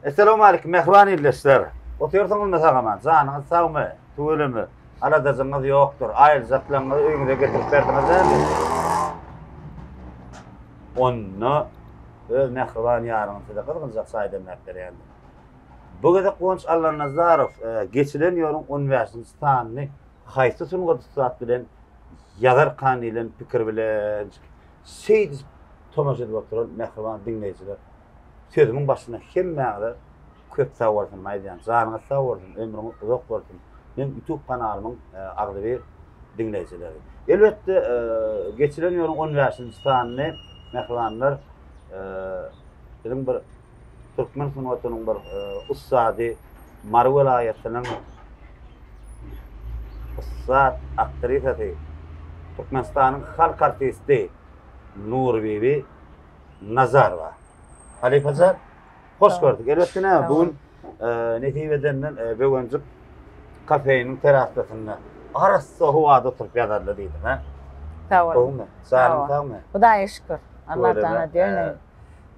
Essalawmaleýkim mähriban ildeşler. Otyrsyňyzmy sag-aman? Janyňyz sagmy? Tüweleme. Aladajygyňyz ýokdur. Aýyljaklaryňyzy öýüňize getirip berdiňiz dälmi? Onda öz mähriban ýaryňyz size gyzgynjak çaý demläp berýändir. Bu gezek Guwanç Allanazarow geçilen ýoluň on bäşinji sanyny haýsy sungat ussat bilen ýazarkan diýlen pikir bilen şeýdip tomaşa edip oturan mähriban diňleýjiler sözümiň başynda hemmäňize köp sag bolsun aýdýan. Janyňyz sag bolsun, ömrüňiz uzak bolsun. Meň YouTube kanalymyň agzybir diňleýjileri. Elbetde, geçilen ýoluň on bäşinji sanyny mähribanlar biziň bir türkmen sungatynyň bir ussady Mary welaýatynyň ussat aktrisasy, Türkmenistanyň halk artisti Nurbibi Nazarowa. Halypa jan, hoş gördük. Elbetde näme, bu gün nesip edenden Böwenjik kafeiniň terasasynda arassa howada oturyp ýazarly diýdim, hä? Sag bol. Gowumy? Janyň sagmy? Hudaýa şükür. Allah jana döneýin.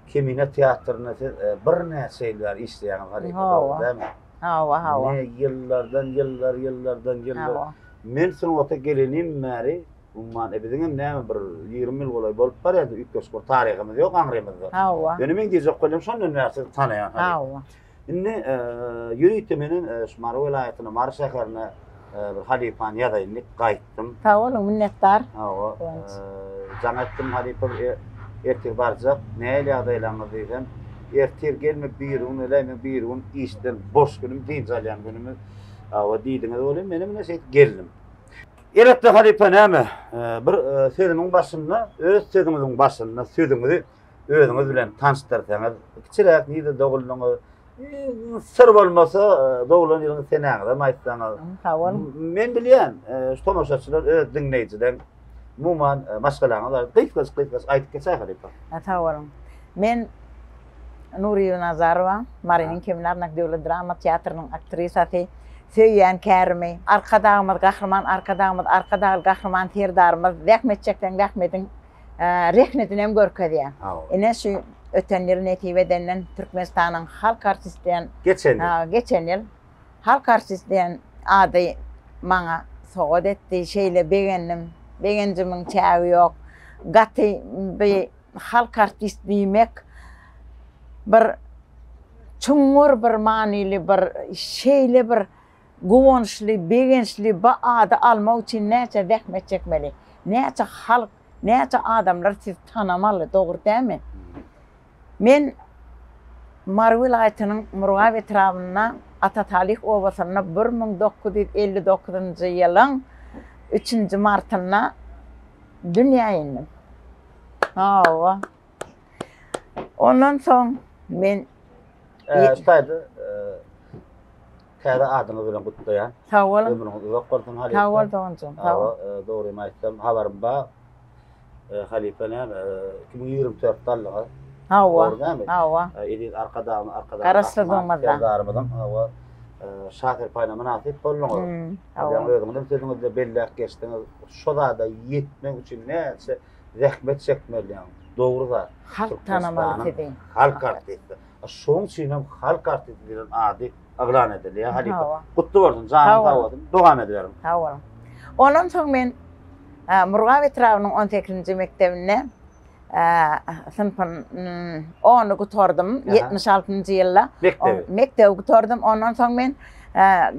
Kemine teatrynda siz birnäçe ýyl bäri işleýäňiz halypa, dogry dälmi? Hawa, hawa. Ne ýyllardan ýyllar, ýyllardan ýyllar. Men sungata gelenim bäri, umuman, biziň hem näme bir 20 ýyl golaý bolup barýar, üýtgeşik bir taryhymyz ýok aňrymyzda. Hawa. Ýöne men diýjek bolýan, şondan bäri sizi tanaýan halypa. Hawa. Indi ýörite menem şu Mary welaýatyna, Mary şäherine bir halypany ýazaýyn diýip gaýtdym. Sag boluň, minnetdar. Hawa. Jaň etdim halypa ertir barjak, nähili ýagdaýlaryňyz diýsem, ertir gelme birigün öläý, men birigün işden boş günüm, dynç alýan günümiz. Hawa diýdiňiz welin, menem ine şeýdip geldim. Elbetde halypa näme, bir sözümiň başynda, öz sözüňiziň başynda sözüňizi özüňiz bilen tanyşdyrsaňyz, kiçiräk nirde doguldyňyz, syr bolmasa doglan ýylyňyz senäňizem aýtsaňyz. Sag boluň. Men bilýän, şu tomaşaçylar öz diňleýjileň, umuman maşgalaňyz barada gysgajyk gysgajyk aýdyp geçäý halypa. Sag boluň. Men Nuriýewa Nazarowa, Marynyň Kemine Arnak döwlet drama teatrynyň aktrisasy. Söýýän kärimi, Arkadagymyz, Gahryman Arkadagymyz, Arkadagly Gahryman Serdarymyz zähmet çekseň zähmediň rehnetinem görkezýär. Ine şu öten ýyl nesip edenden Türkmenistanyň halk artisti diýen Geçen ýyl. Geçen ýyl halk artisti diýen ady maňa sowgat etdi. Şeýle begendim. Begenjimiň çägi ýok. Gaty bi halk artist diýmek bir çuňňur bir manyly bir şeýle bir guwançly, begençli bu ady almak üçin näçe zähmet çekmeli, näçe halk, näçe adamlar sizi tanamaly, dogry dälmi? Men Mary welaýatynyň Murgap etrabynda Ata Salyh obasynda 1959-njy ýylyň üçünji martynda dünýä indim. Hawa. Ondan soň men Şu taýda Täze adyňyz bilen gutlaýan. Sag boluň. Ömrüňiz uzak bolsun halypa. Sag bol doganjygym. Sag bol. Dogrymy aýtsam habarym bar. Halypa näme 2024-de aldyňyz. Hawa. Hawa. Eziz Arkadagymyz Arkadag Garaşsyzlygymyzda. Serdarymyzyň hawa şa serpaýyna mynasyp bolduňyz. Hawa. Ýaňy özüňiz hem sözüňizde belläp geçdiňiz. Şo zada ýetmek üçin näçe zähmet çekmeli ýaňy. Dogry zat. Halk tanamaly sizi. Halk artisti. Şoň üçin hem halk artisti diýlen ady yglan edilýär halypa. Gutly bolsun, janyň sag bolsun. Dowam ediberiň. Sag boluň. Ondan soň men Murgap etrabynyň on sekizinji mekdebinde synpyn ony gutardym, ýetmiş altynjy ýylda. Mekdebi. Mekdebi gutardym. Ondan soň men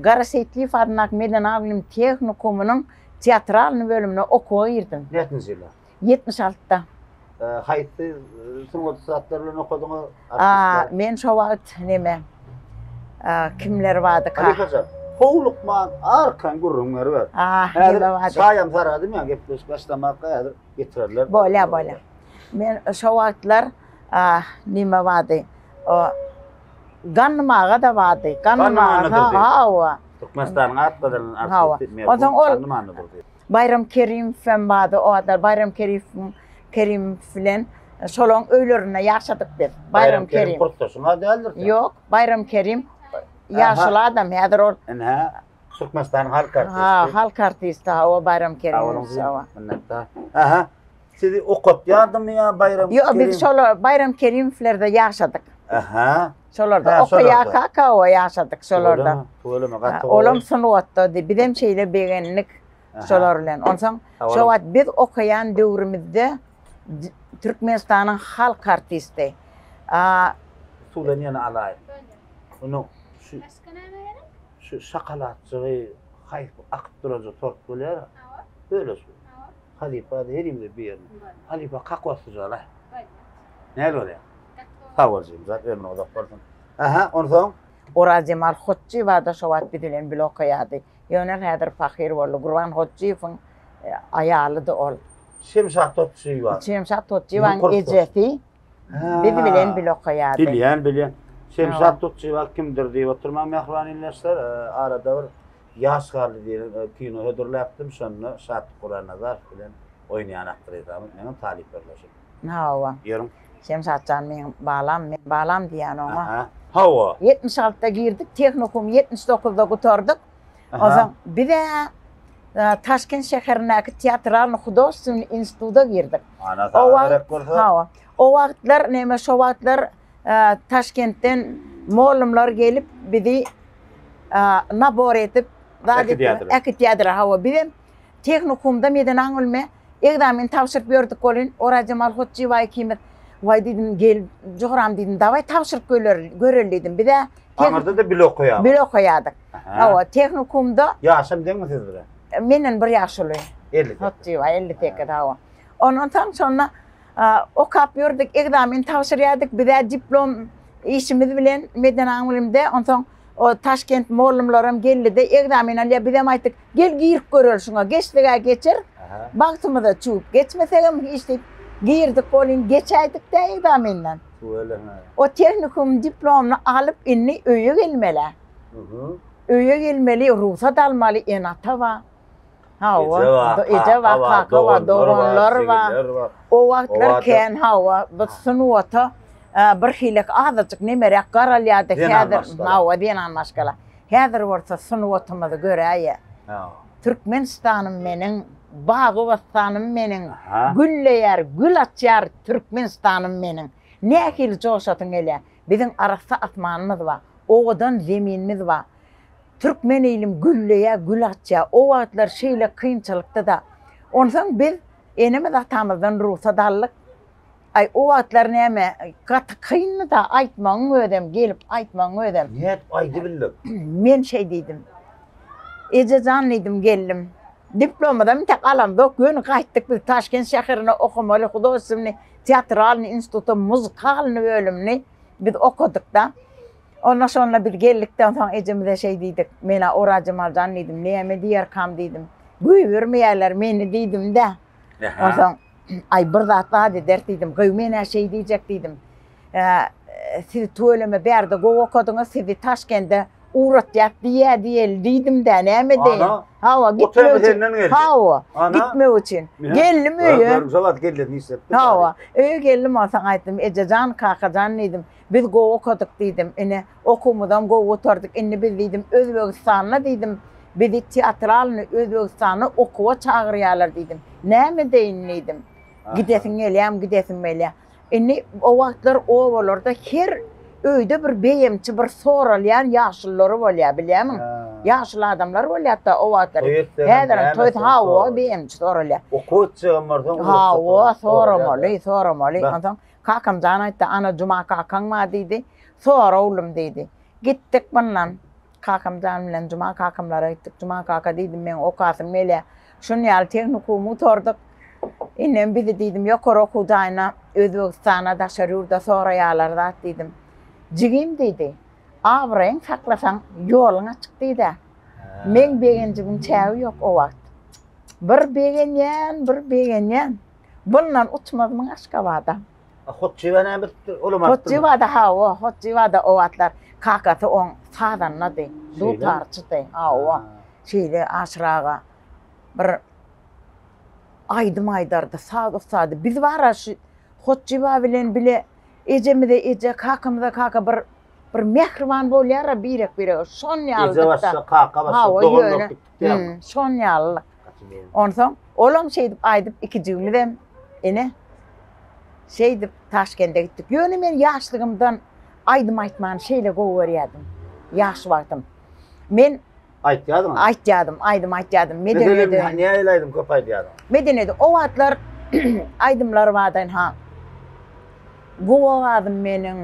Gara Seýitliýew adyndaky medeni-bilim tehnikumynyň teatralnyý bölümine okuwa girdim. Näçinji ýylda? Ýetmiş altyda. Haýsy sungat ussatlary bilen okadyňyz? Men şo wagt neme kimler bardyka? Halypajan, howlukman arkan gürrüň beriber. Häzir çaýam saradym ýa gepleşik başlamaka häzir getirerler. Bolýa, bolýa. Men şo wagtlar neme bardy? Gandym aga-da bardy. Gandym aga, hawa. Türkmenistanyň at gazanan artisti merhum Gandym Annadurdy. Baýram Kerimowem bardy o adar Baýram Kerimowyň Kerimow bilen şolaň öýlerinde ýaşadyk biz. Baýram Kerim kursdaşyň-a däldir sen? Ýok, Baýram Kerim ýaşuly adam häzir ol. Ine, Türkmenistanyň halk artisti. Ha, halk artisti hawa Baýram Kerimow. Sag Minnetdar. Aha. Sizi okatýardymy ýa Baýram Kerim? Ýok, biz şol Baýram Kerimowlerde ýaşadyk. Aha. Şolarda okaýarkak hawa ýaşadyk şolarda. Tüweleme, gaty gowy. Olam sungatdady. Bizem şeýle begendik şolar bilen. Onsoň şo wagt biz okaýan döwrümizde Türkmenistanyň halk artisti. Suwdan ýene alaý. Ony şu Başga näme gerek? Şu şokoladjygy haýsy akyp duranja tort bolýar. Böyle şu. Halypa herimize bir ýerine. Halypa kokoslyja alaý. Näle bolýar? Sag bol jigim, zat ömrüň uzak bolsun. Aha, onsoň? Orazjemal Hotjyýewa-da şo wagt biz bilen bile okaýardy. Ýöne häzir pahyr boldy. Gurban Hotjyýewiň aýalydy ol. Şemşat Totjyýewa. Şemşat Totjyýewanyň ejesi biz bilen bile okaýardy. Bilýän, bilýän. Şemşat Totjyýewa kimdir diýip oturmaň mähriban ildeşler. Arada bir Ýaş galdy diýen kino hödürläpdim. Şonda Şatlyk Gurbannazarow bilen oýnaýan aktrisamyz meňem talyp ýoldaşym. Hawa. Ýörüň. Şemşat jan meň balam, men balam diýýän oňa. Aha. Hawa. Ýetmiş altyda girdik, tehnikum ýetmiş dokuzda gutardyk. Onsoň biz-ä Taşkent şäherindäki teatralnyý hudožestwennyý instituta girdik. Ana saňa gerek bolsa. Hawa. O wagtlar neme şo wagtlar Taşkentden mollumlar gelip bizi nabor edip zat edip äkitýärdiler. Hawa bizem tehnikumda medeni aň bilme egzamin tabşyryp ýördük welin Orazjemal Hotjyýewa ikimiz waý diýdim gel joram diýdim dawaý tabşyryp göreli diýdim. Biz-ä Aňyrda-da bile okaýardyk. Bile okaýardyk. Hawa, tehnikumda. Ýaşam deňmi siz bilen? Menden bir ýaş uly. 58. Hotjyýewa 58 hawa. Ondan soň şonda okap ýördük, ekzamen tabşyrýardyk. Biz-ä diplom işimiz bilen medeni aň bilimde, onsoň o Taşkent mollumlaram geldi-de ekzamen alýar. Bizem aýtdyk, gel girip göreli şuňa, geçseg-ä geçer, bagtymyza çüwüp geçmesegem hiç diýip, girdik welin geçäýdik-dä ekzamenden. Tüweleme. O tehnikum diplomyny alyp indi öýe gelmeli. Öýe gelmeli, rugsat almaly, ene-ata bar. Hawa, Eje bar, eje bar, kaka bar, doganlar bar. O wagtlar kän hawa, bu sungata bir hili azajyk nemeräk garalýardy. Häzir, hawa, zenan maşgala. Häzir bolsa sungatymyzy göräýe. Türkmenistanym meniň, bagy-bossanym meniň, gülleýär, gül açýar Türkmenistanym meniň. Nähili joşasyň gelýär. Biziň arassa asmanymyz bar, owadan zeminimiz bar. Türkmen ilim gülleýär, gül açýar. O wagtlar şeýle kynçylykdy-da. Onsoň biz enemiz-atamyzdan rugsat aldyk. Aý, o wagtlar näme, gaty kyndy-da, aýtmagyň özem, gelip aýtmagyň özem. Nädip aýdybildiň? Men şeý diýdim. Eje jan diýdim, geldim. Diplomymyzam entek alamzok, göni gaýtdyk biz Taşkent şäherine okamaly hudožestwennyý teatralnyý instituta muzykalnyý bölümini biz okadyk-da. Onda şonda biz geldikden soň ejemize şeý diýdik, Men-ä Orazjemal jan diýdim, näme diýerkam diýdim. Goýbermeýärler meni diýdim-de. Onsoň, aý bir zat zat ederis diýdim. Gyý men-ä şeý diýjek diýdim. Siz tüweleme bärde gowy okadyňyz, sizi Taşkende ugratýas diýýä diýeli diýdim-dä, näme edeýin. Ana. Hawa, gitmek üçin. Hawa, gitmek üçin. Geldim öýe. Şo wagt geldi, nişletdi. Hawa, öýe geldim, onsoň aýtdym, Eje jan, kaka jan diýdim. Biz gowy okadyk diýdim. Ine, okuwymyzam gowy gutardyk. Indi biz diýdim, Özbegistanda diýdim, bizi teatralnyý Özbegistanda okuwa çagyrýarlar diýdim. Näme edeýin diýdim. Gidesiň gelýärmi, gidesim gelýär. Indi o wagtlar obalarda her öýde bir beýemçi, bir soralýan ýaşululary bolýar, bilýärmiň? Ýaşuly adamlar bolýar-da o wagtlar. Häzirem toý hawa, beýemçi soralýar. Okuw etjegem bolsaň, Hawa, soramaly, soramaly. Onsoň Kakam jan aýtdy, Ana Juma kakaň bar diýdi. Sora oglum diýdi. Gitdik mundan. Kakam jan bilen Juma kakamlara gitdik. Juma kaka diýdim, meň okasym gelýär. Şuny ýaly tehnikumy gutardyk. Indem bizi diýdim, ýokary okuw jaýyna Özbegistana, daşary ýurda soraýarlar zat diýdim. Jigim diýdi, abraýyň saklasaň, ýoluň açyk diýdä. Meň begenjimiň çägi ýok o wagt. Bir begenýän, bir begenýän. Bundan uçmazmyň Aşgabada? A Hotjyba näme edipdir? Olam alypdyrmy? Hotjybada hawa, Hotjybada o wagtlar kakasy oň sazandady, dutarçydy. Hawa. Şeýle Aşyr aga bir aýdym aýdardy, saz ussady. Biz bar-a şu Hotjyba bilen bile ejemize eje, kakamyza kaka bir bir mähriban bolýar-a birek-birege. Şon ýalydyk-da. Eje başga, kaka başga, dogan bolup gitdik diýýäňmi? Şon ýalylyk. Onsoň olam şeýdip aýdyp ikijigimizem ine şeýdip Taşkende gitdik. Ýöne men ýaşlygymdan. aýdym aýtmany şeýle gowy görýärdim. Ýaş wagtym. Men Aýtýardyň? Aýtýardym, aýdym aýtýardym. Medeniýet. Meselem, nähili aýdym köp aýdýardyň? Medeniýet. O wagtlar aýdymlar bardy, ha. Gowagazym meniň,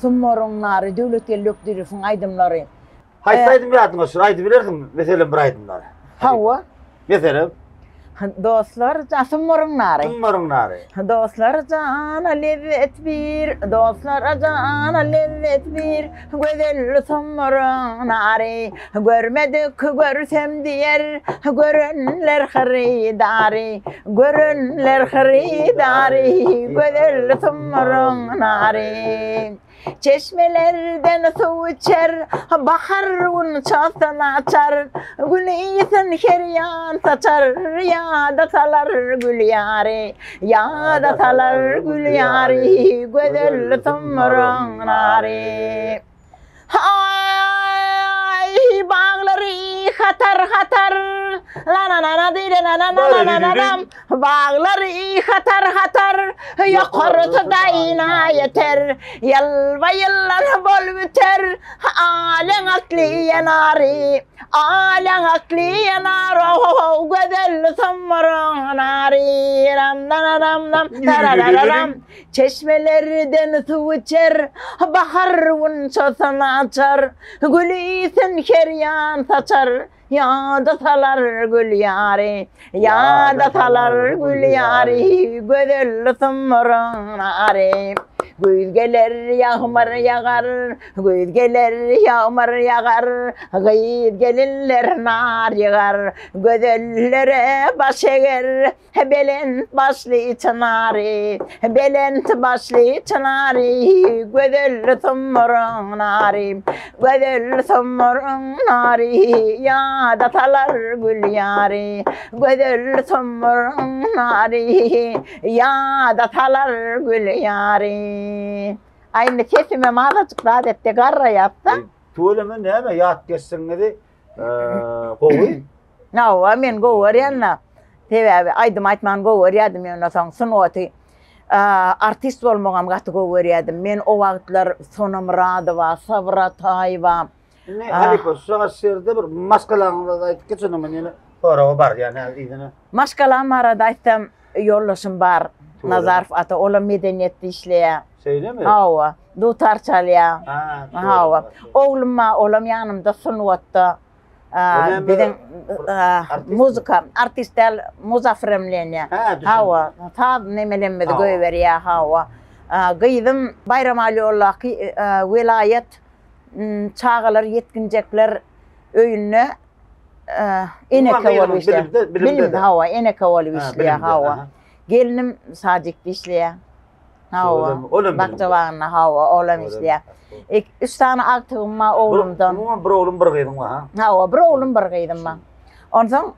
Sumbaryň nary, Döwletgeldi Ökdirowyň aýdymlary. Haýsy aýdym ýadyňa düşür? Aýdybilersiň, meselem, bir aýdymlary. Hawa. Meselem? Dostlar jan, Sumbaryň nary. Sumbaryň nary. Dostlar jana lezzet bir, dostlar jana lezzet bir, gözel Sumbaryň nary. Görmedik görsem diýer, görenler hyrydary, görenler hyrydary, gözel Sumbaryň nary. Çeşmelerden suw içer, bahar gunçasyn açar, Gül ysyn her ýan saçar, ýada salar gül ýary, Ýada salar gül ýary, gözel sumruň nary. Aý, baglary hatar-hatar, la-na-na-na-di-la-na-na-na-na-na-nam. Baglary hatar-hatar, ýokarsy daýyna ýeter, Ýylba-ýyldan bol biter, aleň akly ýanary, Aleň akly ýanar, oh-oh, gözel sumruň nary, Ram-da-ra-ram-dam, da-ra-ra-ra-ram. Çeşmelerden suw içer, bahar gunçasyn açar, Gül ysyn her ýan saçar, Ýada salar gül ýary, Ýada salar gül ýary, Gözel sumruň nary. Güýz geler, ýagmyr ýagar, Güýz geler, ýagmyr ýagar, Gyz gelinler nar ýygar, Gözellere baş eger, Belent başly çynary, Belent başly çynary, Gözel sumruň nary, Gözel sumruň nary, Ýada salar gül ýary, Gözel sumruň nary, Ýada salar gül ýary. Aý indi sesimem azajyk zat etdi, garraýas-da. Tüweleme näme ýat geçdigiňizi gowy. Hawa, men gowy görýän-de. Sebäbi aýdym aýtmany gowy görýärdim, ýöne soň sungaty artist bolmagam gaty gowy görýärdim. Men o wagtlar Sona Myradowa, Sabyr Ataýewa. Indi halypa, şoňa şu ýerde bir maşgalaňyz barada aýdyp geç, onda men ýene soraga barýan häzir yzyna. Maşgalam barada aýtsam, ýoldaşym bar, Nazarow Ata, olam medeniýetde işleýär. Şeýlemi? Hawa, dutar çalýar. Hawa. Oglum bar, olam ýanymda sungatda. Biziň muzika, artist däl, muzafremleniýa. Hawa, saz nemelemimizi goýberýär, hawa. Gyzym Baýramaly ýoldaky welaýat çagalar, ýetginjekler öýünde eneke bolup işleýär. Bilimde, hawa, eneke bolup işleýär, hawa. Gelnim sadikde işleýär. Hawa. Bakja bagynda hawa, olam işleýär. Üç sany agtygym bar oglumdan. Umuman bir oglum, bir gyzyň bar, ha? Hawa, bir oglum, bir gyzym bar. Onsoň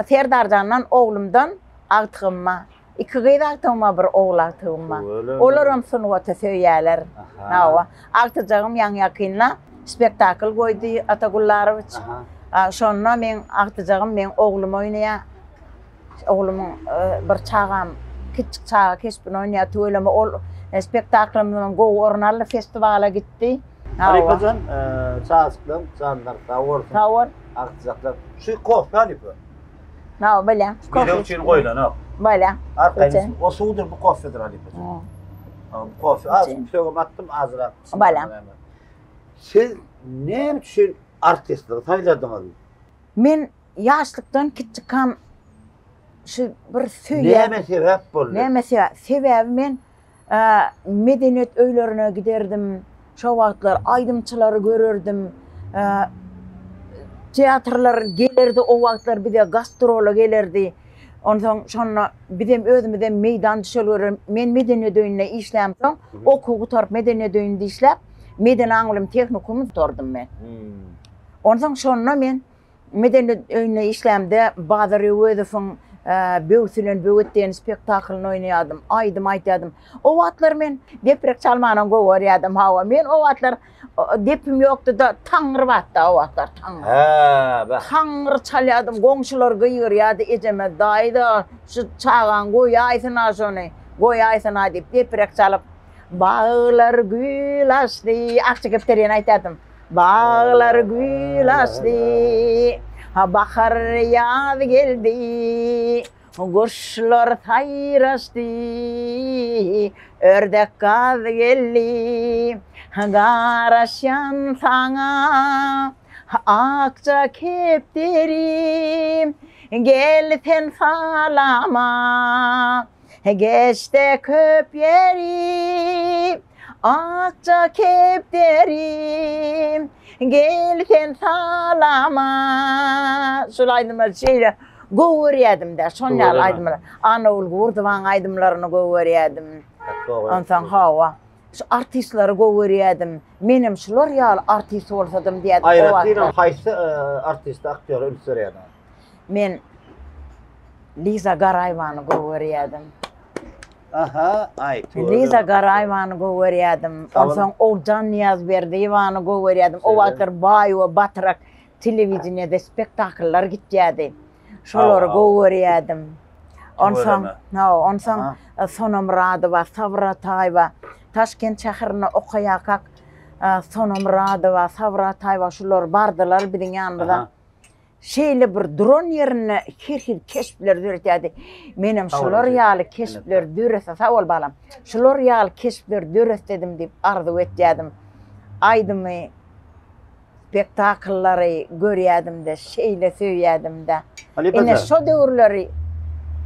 Serdarjandan oglumdan agtygym bar. Iki gyz agtygym bar, bir ogul agtygym bar. Olaram sungaty söýýärler. Hawa. Agtyjagym ýaňy-ýakynda spektakl goýdy Ata Gullarowiç. Şonda meň agtyjagym meň oglum oýnaýar. Oglumyň bir çagam kiçjik çaga keşbini oýnaýar tüweleme ol spektaklymyzdan gowy orun aldy festiwala gitdi. Halypajan çagajyklaň janlary sag bolsun. Sag bol. Agtyjaklar. Şu kofe halypa. Hawa bolýa. Bezeg üçin goýlanok. Bolýa. Arkaýyn o suwdur bu kofedir halypajan. Bu kofe az sögüm atdym azrak. Bolýa. Siz näme üçin artistligi saýladyňyz? Men Ýaşlykdan kiçjikam şu bir söýýän. Näme sebäp boldy? Näme sebäp? Sebäbi men medeniýet öýlerine giderdim. Şo wagtlar aýdymçylary görerdim. Teatrlar gelerdi o wagtlar bize gastrola gelerdi. Onsoň şonda bizem özümizem meýdan düşelgeler. Men medeniýet öýünde işlämsoň, okuw gutaryp medeniýet öýünde işläp, medeni aň-bilim tehnikumy gutardym men. Onsoň şonda men Medeniýet öýünde işlämde Bazar Öwezowyň Böwsülen böwet diýen spektaklyny oýnaýardym, aýdym aýdýardym. O wagtlar men deprek çalmanam gowy görýärdim, hawa. Men o wagtlar depim ýokdy-da, taňňyr batdy o wagtlar, taňňyr. Hä, beh. Taňňyr çalýardym, goňşular gygyrýardy ejeme, Daýza, şu çagaň goýaýsyn-a şony, goýaýsyn-a diýip, deprek çalyp. Baglar gül açdy. Akja kepderini aýtýardym. Baglar gül açdy. Bahar ýaz geldi. Guşlar saýraşdy. Ördek gaz geldi. Garaşýan saňa. Akja kepderim. Gel sen salama. Geçde köp ýeri, akja kepderim, Gel sen salama. Şul aýdymlary şeýle gowy görýärdim-de, şon ýaly aýdymlar. Annagül Gurdowaň aýdymlaryny gowy görýärdim. Onsoň hawa, şu artistleri gowy görýärdim. Menem şular ýaly artist bolsadym diýýärdim. Aýratynam haýsy artiste, aktýora üns berýärdiňiz? Men Liza Garaýewany gowy görýärdim. Aha, aý, tüweleme. Liza Garaýewany gowy görýärdim. Onsoň Oguljan Nyýazberdiýewany gowy görýärdim. O wagtlar Baý we Batrak telewideniýede spektakllar gitýärdi. Şolary gowy görýärdim. Onsoň, hawa, onsoň Sona Myradowa, Sabra Ataýewa, Taşkent şäherinde okaýarkak Sona Myradowa, Sabra Ataýewa şular bardylar biziň ýanymyza. Şeýle bir duran ýerinde her hili keşpleri döretýärdi. Menem şular ýaly keşpleri döretse, sag bol balam, şular ýaly keşpleri döretsedim diýip arzuw etýärdim. Aýdymy, spektakllary görýärdim-de, şeýle söýýärdim-de. Ine şo döwürleri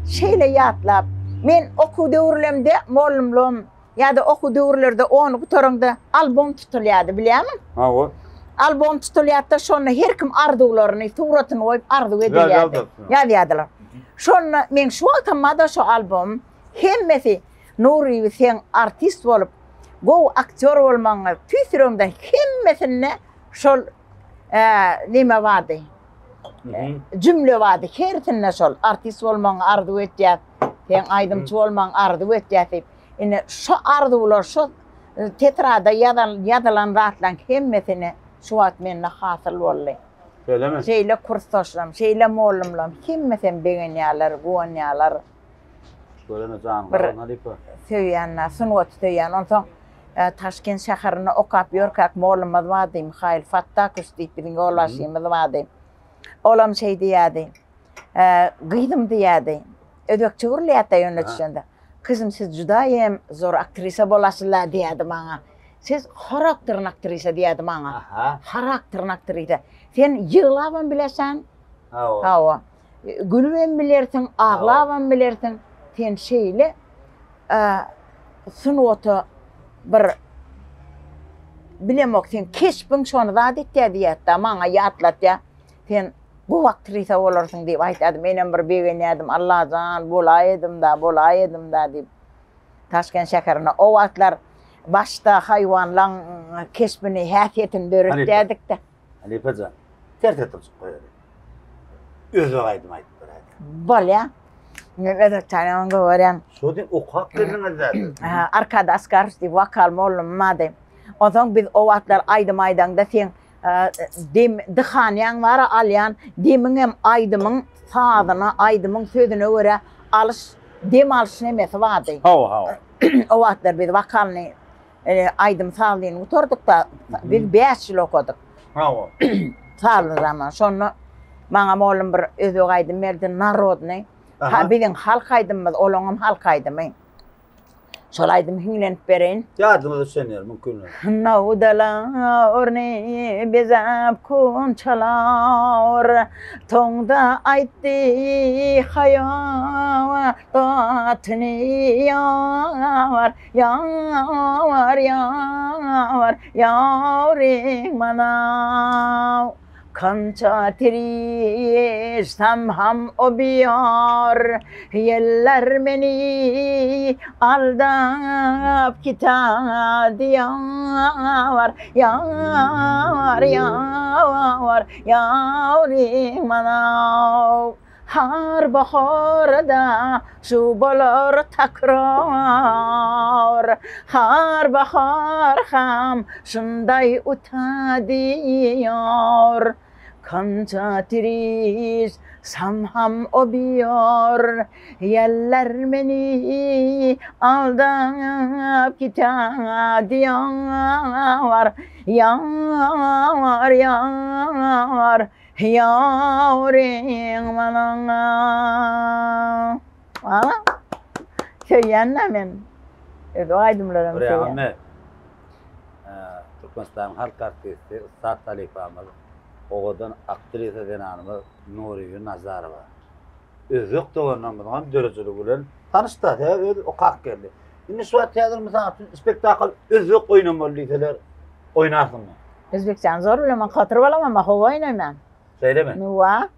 şeýle ýatlap, men okuw döwürlemde mollumlygym Ýa-da okuw döwürlerde ony gutaraňda albom tutulýardy, bilýärmiň? Hawa. Albom tutulýardy-da, şonda her kim arzuwlaryny, suratyny goýup arzuw edilýärdi. Ýazýardylar. Şonda meň şu wagtam bar-da şo albomym. Hemmesi Nuryýewi seň artist bolup, gowy aktýor bolmagyňy tüýs ýüregimden hemmesinde şol neme bardy. Jümle bardy. Hersinde şol artist bolmagyňy arzuw etýäs, seň aýdymçy bolmagyňy arzuw etýäs diýip. Ine, şo arzuwlar, şo tetrada ýazan, ýazylan zatlaryň hemmesini şu wagt mende hasyl boldy. Şeýlemi? Şeýle kursdaşlarym, şeýle mollumlarym hemmesem begenýärler, guwanýarlar. Şeýlemi, janyň sag bolsun, halypa. Söýýän, sungaty söýýän. Onsoň Taşkent şäherinde okap ýörkäk mollumyz bardy, Mihail Fattakowiç diýip biziň ýolbaşçymyz bardy. Olam şeý diýýärdi, Gyzym diýýärdi, özbekçe gürleýärdi-de ýöne düşende. Gyzym siz judaýem zor aktrisa bolarsyzla diýýärdi maňa. Siz harakterny aktrisa diýýärdi maňa. Harakterny aktrisa. Sen ýyglabam bilersen. Hawa. Hawa. Gülübem bilersiň, aglabam bilersiň. Sen şeýle sungata bir bilemok seň keşbiň şony zat etýär diýýärdi-de maňa ýatlatýar. Sen gowy aktrisa bolarsyň diýip aýtýardy. Menem bir begenýärdim, Allajan, bolaýadym-da, bolaýadym-da diýip. Taşkent şäherinde o wagtlar başda haýwanlaň keşbini, häsiýetini döretýärdik-de. Halypa jan, ters etdirjik goýaly. Özbek aýdym aýdyp beräýdä. Bolýa. Men özbekçe aýdym gowy görýän. Şo diýip okap geldiňiz zäde. Arkady Askarow diýip wokal mollumym bardy. Onsoň biz o wagtlar aýdym aýdaňda seň Dem, dyhanýaň bar-a alýan demiňem aýdymyň sazyna, aýdymyň sözüne görä alyş, dem alyş nemesi bardy. Hawa, hawa. O wagtlar biz wokalnyý aýdym sazlyny gutardyk-da, biz bäş ýyl okadyk. Hawa. Sazly zaman. Şonda maňa mollum bir özbek aýdym berdi, narodnyý. Ha, biziň halk aýdymymyz, olaňam halk aýdymy. Şol aýdymy hiňlenip bereýin. Ýadyňyza düşen ýeri mümkin bolsa. Nawdalarny bezäp gunçalar, Toňda aýtdy haýatyny ýar, ýar, ýar, ýaryň mana. Kança tirişsem ham o biýar, Ýeller meni aldap gitadi ýar, ýar, ýar, ýaryň mana. Har baharda şu bolar takrar, Har bahar ham şunday utadi ýar. Kança tiriş samham obiýor, Ýeller meni aldap gitadiýar, Ýar, ýar, ýaryň maňa. Ana, söýýän-dä men. Özbek aýdymlaram söýýän. Görýäňizmi? Türkmenistanyň halk artisti, ussat halypamyz, owadan aktrisa zenanymyz Nurygül Nazarowa. Özbek doganlarymyzyň hem döredijiligi bilen tanyşdy, sebäbi özi okap geldi. Indi şu wagt häzir mysal üçin spektakl özbek oýnamaly diýseler, oýnarsyňmy? Özbekçäni zor bilemen, oturyp alamam, hawa oýnaýman. Şeýlemi? Nuwa.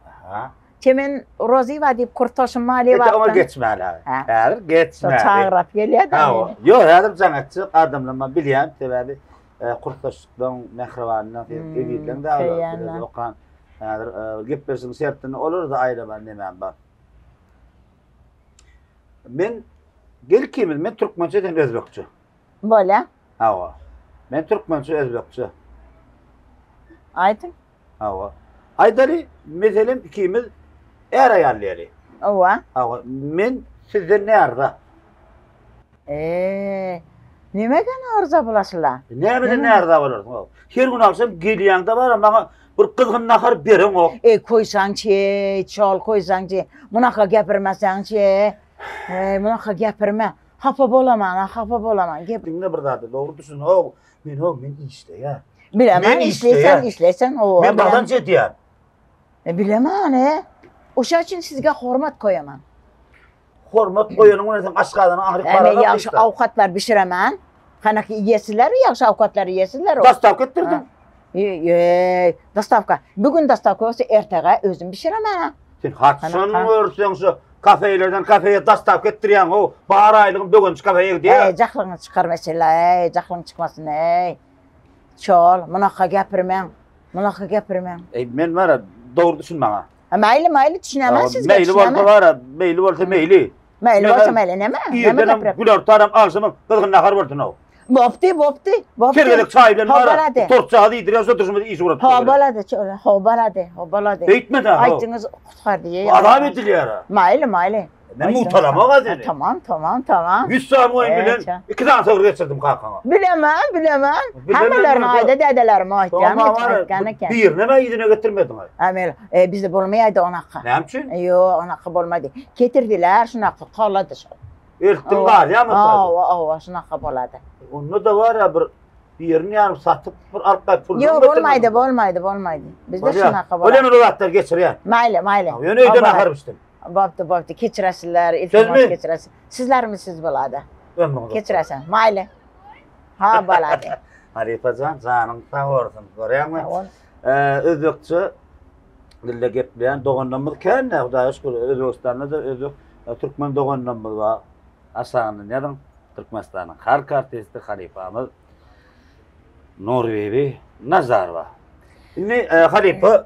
Aha. Çemen Rozywa diýip kurtaşym Maliýe Ete oňa geçmäli abi. Häzir geçmäli. Çagyrap gelýär da. Ýok, häzir jaň etjek adamlar men bilýän, sebäbi e, kurtaşlykdan mähribandan ezizleň da olar okan. Häzir e, gepleşigiň şertini olar da aýlaman nemem bar. Men gel ikimiz men türkmençe sen özbekçe. Bolýa. Hawa. Men türkmençe özbekçe. Aýdyň. Hawa. Aýdaly, meselem ikimiz är-aýal diýeli. Hawa. Hawa, men sizden närza? Eee, nämeden arza bulaşyla? Nämeden närza bolarsyň? Her gün agşam gelýäňde bara maňa bir gyzgyn nahar bereňok. Eý, koýsaňçy, çol koýsaňçy, munaka gepirmeseňçi. Eý, munaka gepirme. Hapa bolaman, hapa bolaman. Gep. Diňle bir zady, dogry düşün. How, Men ho, men işleýän. Bilemän işleýsen, işleýsen o. Men gazanç edýän. E, bilemän e. Oşa üçin sizge hormat koýaman. Hormat goýanyň bilen sen aşgazanyň agyryp baranok. Men ýagşy awkatlar bişiremen. Hanaki iýesiler, ýagşy awkatlar iýesiler. Dostawka etdirdim. Eý, dostawka. Bugün dostawka bolsa ertege özüm bişiremen. Sen haçan görseň şu kafelerden kafeye dostawka etdirýäň ho, bar aýlygym bögenç kafeye gidýär. Eý, jahlyňy çykarma şeýle, eý, jahlyň çykmasyn, eý. Çol, munaka gepirmäň, munaka gepirmäň. Eý, men bara dogry düşün maňa. Ha, maýly, maýly düşünemän sizge. Meýli bolsa bara, meýli bolsa meýli. Meýli bolsa meýli, näme? Näme gepirip? Günortanam, agşamam gyzgyn nahar bolsun-ow. Bopdy, bopdy, bopdy. Her gezek çaý bilen bara, tortjagaz iýdirýär, şo durşumyz iş ugradyp. Ho bolady, ho bolady, ho bolady. Beýtme-de, ho. Aýtdyňyz gutgardy. Azap edilýär. Maýly, maýly. Men mugtalamok-a seni. Tamam, tamam, tamam. 100 sany goýun bilen 2 sany sygyr geçirdim kakaňa. Bilemän, bilemän. Hemmelerini aýda dädelerime aýtýan, aýtgan eken. Birinem-ä yzyna getirmediň. Amel, e, bizde bolmaýardy onaka. Näme üçin? Ýok, onaka bolmady. Getirdiler, şunaka kolady şol. Eltdiň galýarmy? Hawa, hawa, şunaka bolady. Onda-da bar-a bir birini ýaryp satyp bir alyp gaýyp puluny Ýok, bolmaýdy, bolmaýdy, bolmaýdy. Bizde şunaka bolady. Bolýar, men o zatlary geçirýän. Maýly, maýly. Ýöne öýde nahar bişdim. Bopdy, bopdy. Keçiresiler, iltimas keçiresiz. Sizlermi siz bolady. Ömrüňiz. Keçiresen. Maýly. Ha, bolady. Halypa jan, janyň sag bolsun. Görýäňmi? Özbekçe dilde gepleýän doganlarymyz kän-de, Hudaýa şükür, Özbegistanda-da özbek, türkmen doganlarymyz bar. Aşagyndan ýazyň, Türkmenistanyň halk artisti halypamyz Nurbibi Nazarowa. Indi halypa,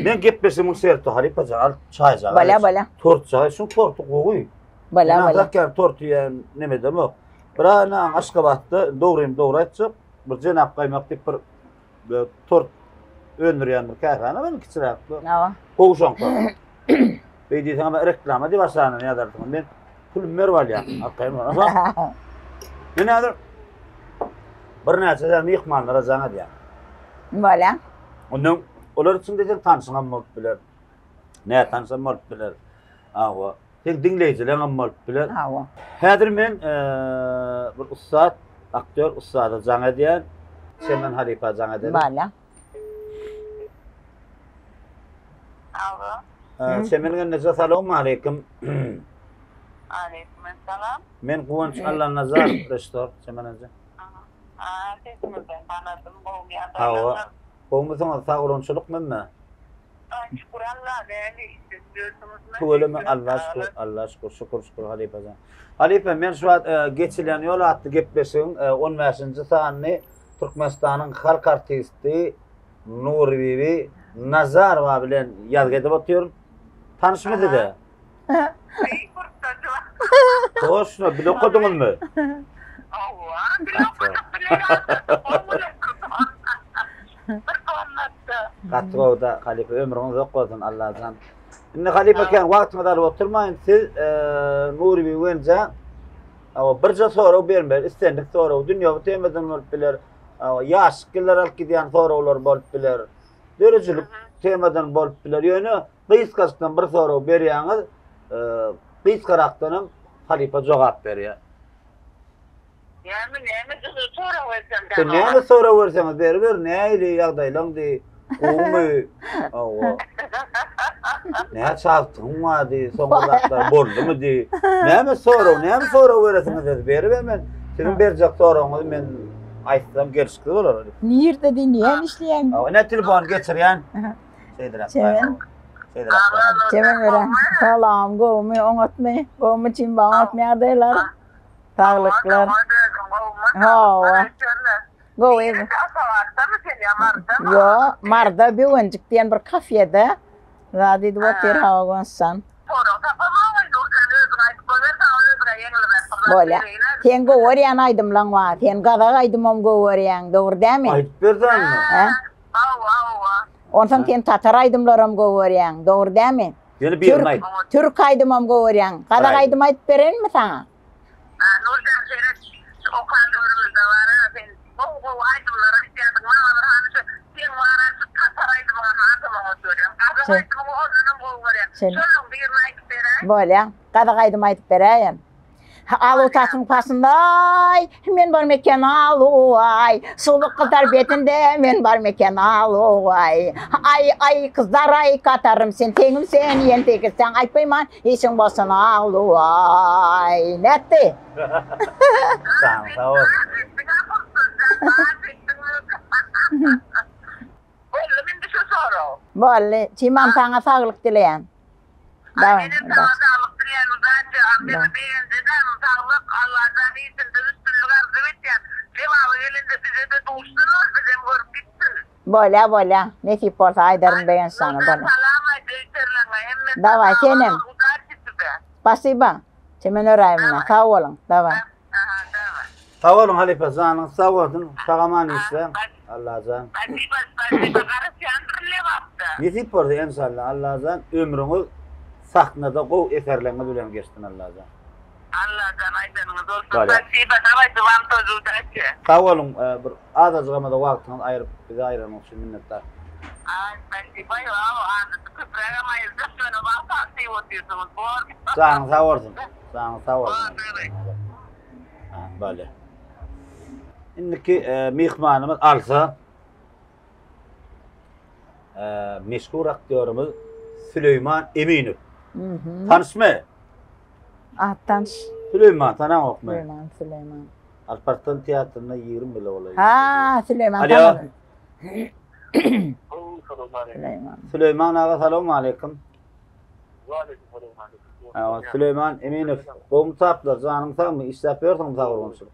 men gepleşigimiň şerti halypa jan, al çaýjagaz. Bala, bala. Tortjagaz, şuň torty gowy. Bala, bala. Men torty ýen nemedemok. Bir aýna Aşgabatda, dogrymy dogry aýtjak, bir jenap gaýmak diýip bir tort öndürýän bir kärhana bar kiçiräk. Hawa. Gowy şoňka. Beý diýseň hem reklama diýip aşagyna ýazarsyň. Men pulum berip alýan. Arkaýyn bol. Men häzir birnäçe ýer myhmanlara jaň edýän. Bolýa. Ondan olar üçin diýseň tanşyň hem bolup biler. Nätanşam bolup biler. Hawa. Seň diňleýjileň hem bolup biler. Hawa. Häzir men bir ussat, aktýor ussada jaň edýän. Çemen halypa jaň edelim. Bala. Alo. Çemen gelneje salowmaleýkim. Aleýkum essalam. Men Guwanç Allanazarow, režissýor Çemen eje. Ha, sesiňizden tanadym, gowumy ýagdaýlaryňyz? Hawa. Gowumysyňyz, sag bolunçylyk memme? Şükür Alla näme işde ýörsüňizmi? Tüweleme Alla şükür, Alla şükür, şükür şükür halypajan. Halypa men şu wagt e, Geçilýän ýol atly gepleşigiň 15-nji e, sanyny Türkmenistanyň halk artisti Nurbibi Nazarowa bilen ýazgy edip otyryn. Tanyşmy size? Toşna, bile okadyňyzmy? Hawa, bile okadyk, bile ýaşadyk. Bir komnatda. Gaty gowy-da halypa ömrüňiz uzak bolsun Allajan. Indi halypa kän wagtyňyzy alyp oturmaýyn. Siz Nurybibi Wenja birje sorag bermeli, islendik sorag dünýewi temadan bolup biler, ýaşlyk ýyllara alyp gidýän soraglar bolup biler, döredijilik temadan bolup biler. Ýöne gysgajykdan bir sorag berýäňiz, gysgarakdanam halypa jogap berýär. Näme, näme sorag bersem Sen näme sorag berseňiz beriber, nähili ýagdaýlaň diý, gowumy? Hawa. Näçe agtygyň bar diý, soňky zatlar boldumy diý. Näme sorag, näme sorag beresiňiz siz beriber men siziň berjek soragyňyzy men aýtsam gelşiksiz bolar. Nirde diý, näme işleýäň? Hawa, ine telefony geçirýän. Şeýdiräk. Çemen. Çemen beren. Salam, gowumy, oňatmy? Gowumy Çimba, oňatmy ýagdaýlar? Saglyklar. Hawa. Gowy. Ýo, Marda Böwenjik diýen bir kafede zat edip otyr hawa Gonçjan. Bolýa. Seň gowy görýän aýdymlaň bar. Sen gazak aýdymam gowy görýäň, dogry dämi? Aýdyp berseň. Hä? Onsoň sen tatar aýdymlaram gowy görýäň, dogry dämi? Ýöne birini aýt. Türk aýdymam gowy görýäň. Gazak aýdym aýdyp berenmi saňa? Nurjan seret şu okan döwrümizde bara sen gowy gowy aýdymlar aýtýardyň maňa bir hany şu seň bara şu tatar aýdymyňy hasam oňat görýän gazak aýdymyňy ondanam gowy görýän şolaň birini aýdyp beräý. Bolýa. Gazak aýdym aýdyp beräýen. Alu tatyň pasynda-aý, men bar meken alu-aý, Suwluk gyzlar betinde men bar meken alu-aý. Aý, aý, gyzlar-aý, gatarym sen, teňim sen, ýen tekizseň aýtmaýman, işiň bolsun alu-aý. Nätdi? Janyň sag bolsun. Boldumy indi şu sorag? Boldy. Çimam saňa saglyk dileýän. Ay menem saňa saglyk dileýän udaçi Seni begenjedem saglyk Allajan işinde üstünlik arzuw etýän Lebaba gelende bizede duşsun ol bizem görüp gitsin. Bolýa bolýa nesip bolsa aýdaryn Begenç jana Nurjan bolýa. salam aýt öýterleňe hemmesine Daway sag senem. bol udaçi size. Spasiba Çemen Öräýewna sag boluň daway. Aha daway. Sag boluň halypa janyňyz sag bolsun sag-aman işläň Allajan. Spasiba spasiba garaşýandyryn Lebapda. Nesip bolsa enşalla Allajan ömrüňiz sahnada gowy eserleňiz bilen geçsin Allajan. Allajan aýdanyňyz bolsun Bolýar. spasiba dawayte wam тоже udaçi. Sag boluň bir azajygamada wagtyňyzy aýryp bize aýyranyňyz üçin minnetdar. Aý spasiba ýok azajyk köprägem aýyrjak ýöne wagt az diýip otyrsyňyz bor. Janyň sag bolsun. Janyň sag bolsun. Bolýar. Indiki e, myhmanymyz alsa e, meşhur aktýorymyz Süleýman Eminow. Mhm. Tanyşmy? Ah, tanyş. Süleýman tanaňokmy? Süleýman, Süleýman. Alparslan teatrynda 20 ýyla golaý. Ha, Süleýman Alo. tanadım. Süleýman. Süleýman aga salowmaleýkim. Süleýman Eminow, gowmy taplar, janyň sagmy, işläp ýörsüňmi sagurgunçylyk?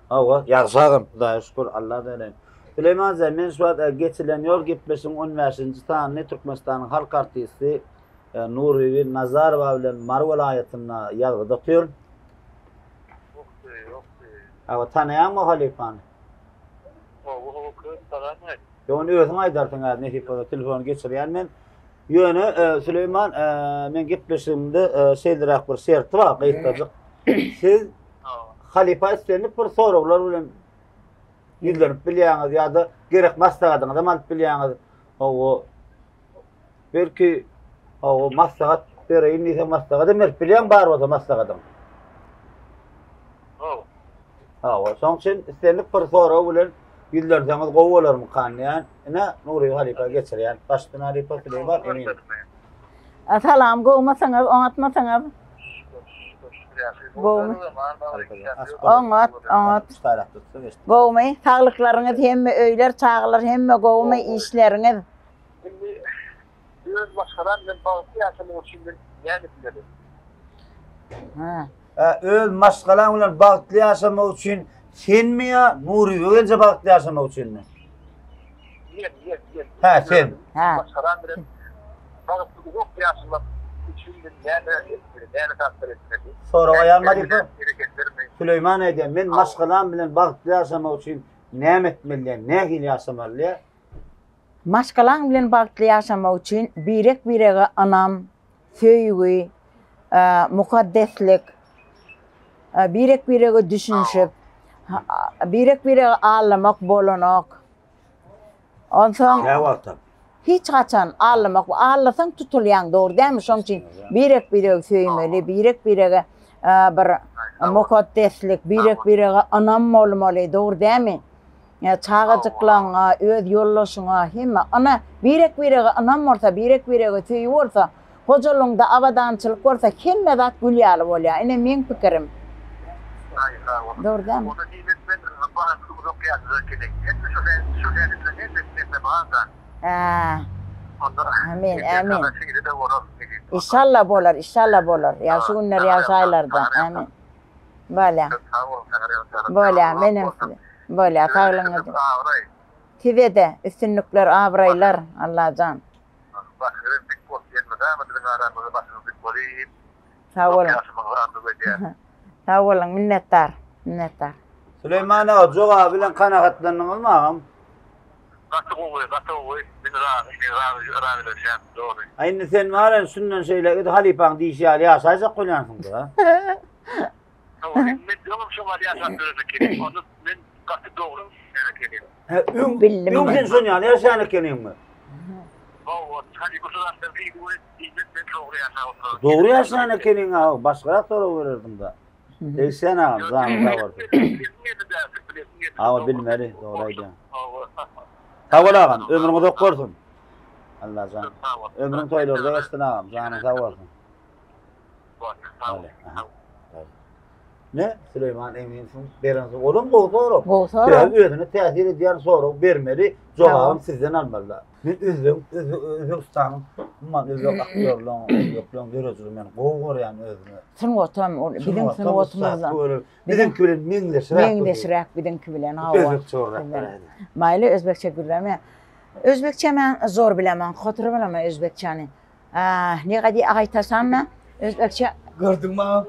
Hawa, ýagşy agam, Hudaýa şükür, Alla däleýin. Süleýman jan, men şu wagt e, geçilen ýol gepleşigiň 15-nji sanyny Türkmenistanyň halk artisti e, Nurbibi Nazarowa bilen Mary welaýatynda ýazgyda otyryn. Hawa, tanaýaňmy halypany? Hawa, hawa, köp tanaýan. Ýok, ony özüň aýdarsyň häzir nesip bolsa telefony geçirýän men. Ýöne e, Süleýman e, men gepleşigimde e, şeýleräk bir şerti bar gysgajyk. Siz halypa islendik bir soraglar bilen ýüzlenip bilýäňiz ýa-da gerek maslahatyňyzy hem alyp bilýäňiz. Hawa. Belki hawa maslahat bereýin diýseň maslahat hem berip bilýäň bar bolsa maslahatyň. Hawa. Hawa, şoň üçin islendik bir sorag bilen ýüzlenseňiz gowy bolarmykan diýýän. Ine, Nury halypa geçirýän. Başdan halypa Süleýman Emin. Salam, gowumysyňyz, oňatmysyňyz? Gowumy? Oňat, oňat. Gowumy? Saglyklaryňyz hemme, öýler, çagalar hemme gowumy, işleriňiz? Indi öz maşgalam bilen bagtly ýaşamak üçin men näme etmeli? Ha. Öz maşgalaň bilen bagtly ýaşamak üçin senmi ýa Nurybeg enje bagtly ýaşamak üçinmi? Men, men, men. Hä, sen. Hä. Maşgalam bilen bagtly uzak ýaşamak üçin men näme etmeli, näme zatlar etmeli? Sorag aýan halypa. Hereketlerimi? Süleýman aýdýar, men maşgalam bilen bagtly ýaşamak üçin. näme etmeli, nähili ýaşamaly? Maşgalaň bilen bagtly ýaşamak üçin birek-birege ynam, söýgi, mukaddeslik, birek-birege düşünişip, birek-biregi aldamak bolanok. Onsoň Käwagtam. Hiç haçan aldamak, aldasaň tutulýaň, dogry dälmi? Şoň üçin birek-biregi söýmeli, birek-birege bir mukaddeslik, birek-birege ynam bolmaly, dogry dälmi? Çagajyklaňa, öz ýoldaşyňa, hemme yna, birek-birege ynam bolsa, birek-birege söýgi bolsa, hojalygyňda abadançylyk bolsa, hemme zat gül ýaly bolýar. Ine, meň pikirim. Aý, sag bol. Dogry dälmi? Onda diýmek men bagtly uzak ýaşajak ekeniň. Hemme şo şo häsiýetleň hemmesi sende bar-da. Hä. Onda Amin, amin. Şeýle-de bolar. Işalla bolar, işalla bolar. Ýagşy günler, ýagşy aýlarda. Amin. Bolýa. Bolýa, menem size. Bolýa, saglygyňyz. Size-de üstünlikler, abraýlar, Allajan. Başyňyz dik bolsun, elmydama biziň aramyzda başyňyz dik bolsun. Sag boluň. Sag boluň, minnetdar, minnetdar. Süleýman aga, jogaby bilen kanagatlandyňyzmy agam? Gaty gowy, gaty gowy. Men razy, men razy, razylaşýan, dogry. A indi sen bar indi şundan şeýle edi halypaň diýşi ýaly ýaşaýjak bolýansyň-da. Hawa, indi men öňem şo ýaly ýaşap ýören ekenim. Onda men gaty dogry ýaşaýan ekenim. Hä, öň, öň sen şon ýaly ýaşaýan ekeniňmi? Hawa, halypa şu zatlar diýdi we diýmek men dogry ýaşap oturan. Dogry ýaşaýan ekeniň-a, başgarak sorag bererdiň-da. Degişýän agam, janyň sag bolsun. Hawa, bilmeli, dogry aýdýaň. Sag bol agam, ömrüň uzak bolsun. Allajan. Ömrüň toýlarda geçsin agam, janyň sag bolsun. Ne? Süleýman Eminsiň beren olam gowy sorag. Gowy sorag. Özüne täsir edýän sorag bermeli, jogabyny sizden almaly. Men özbek, Özbegistanyň, umuman özbek aktýorlaryň, özbekleriň döredijiligini men gowy görýän özüme. Sungatam, ol biziň sungatymyzdan. Biziňki bilen meňzeşräk. Meňzeşräk biziňki bilen, hawa. Özbekçe gürläp. Maýly özbekçe gürleme. Özbekçe men zor bilemen, hotur bilemen özbekçäni. Ne gadi aýtasam men özbekçe. Gördüňmi agam?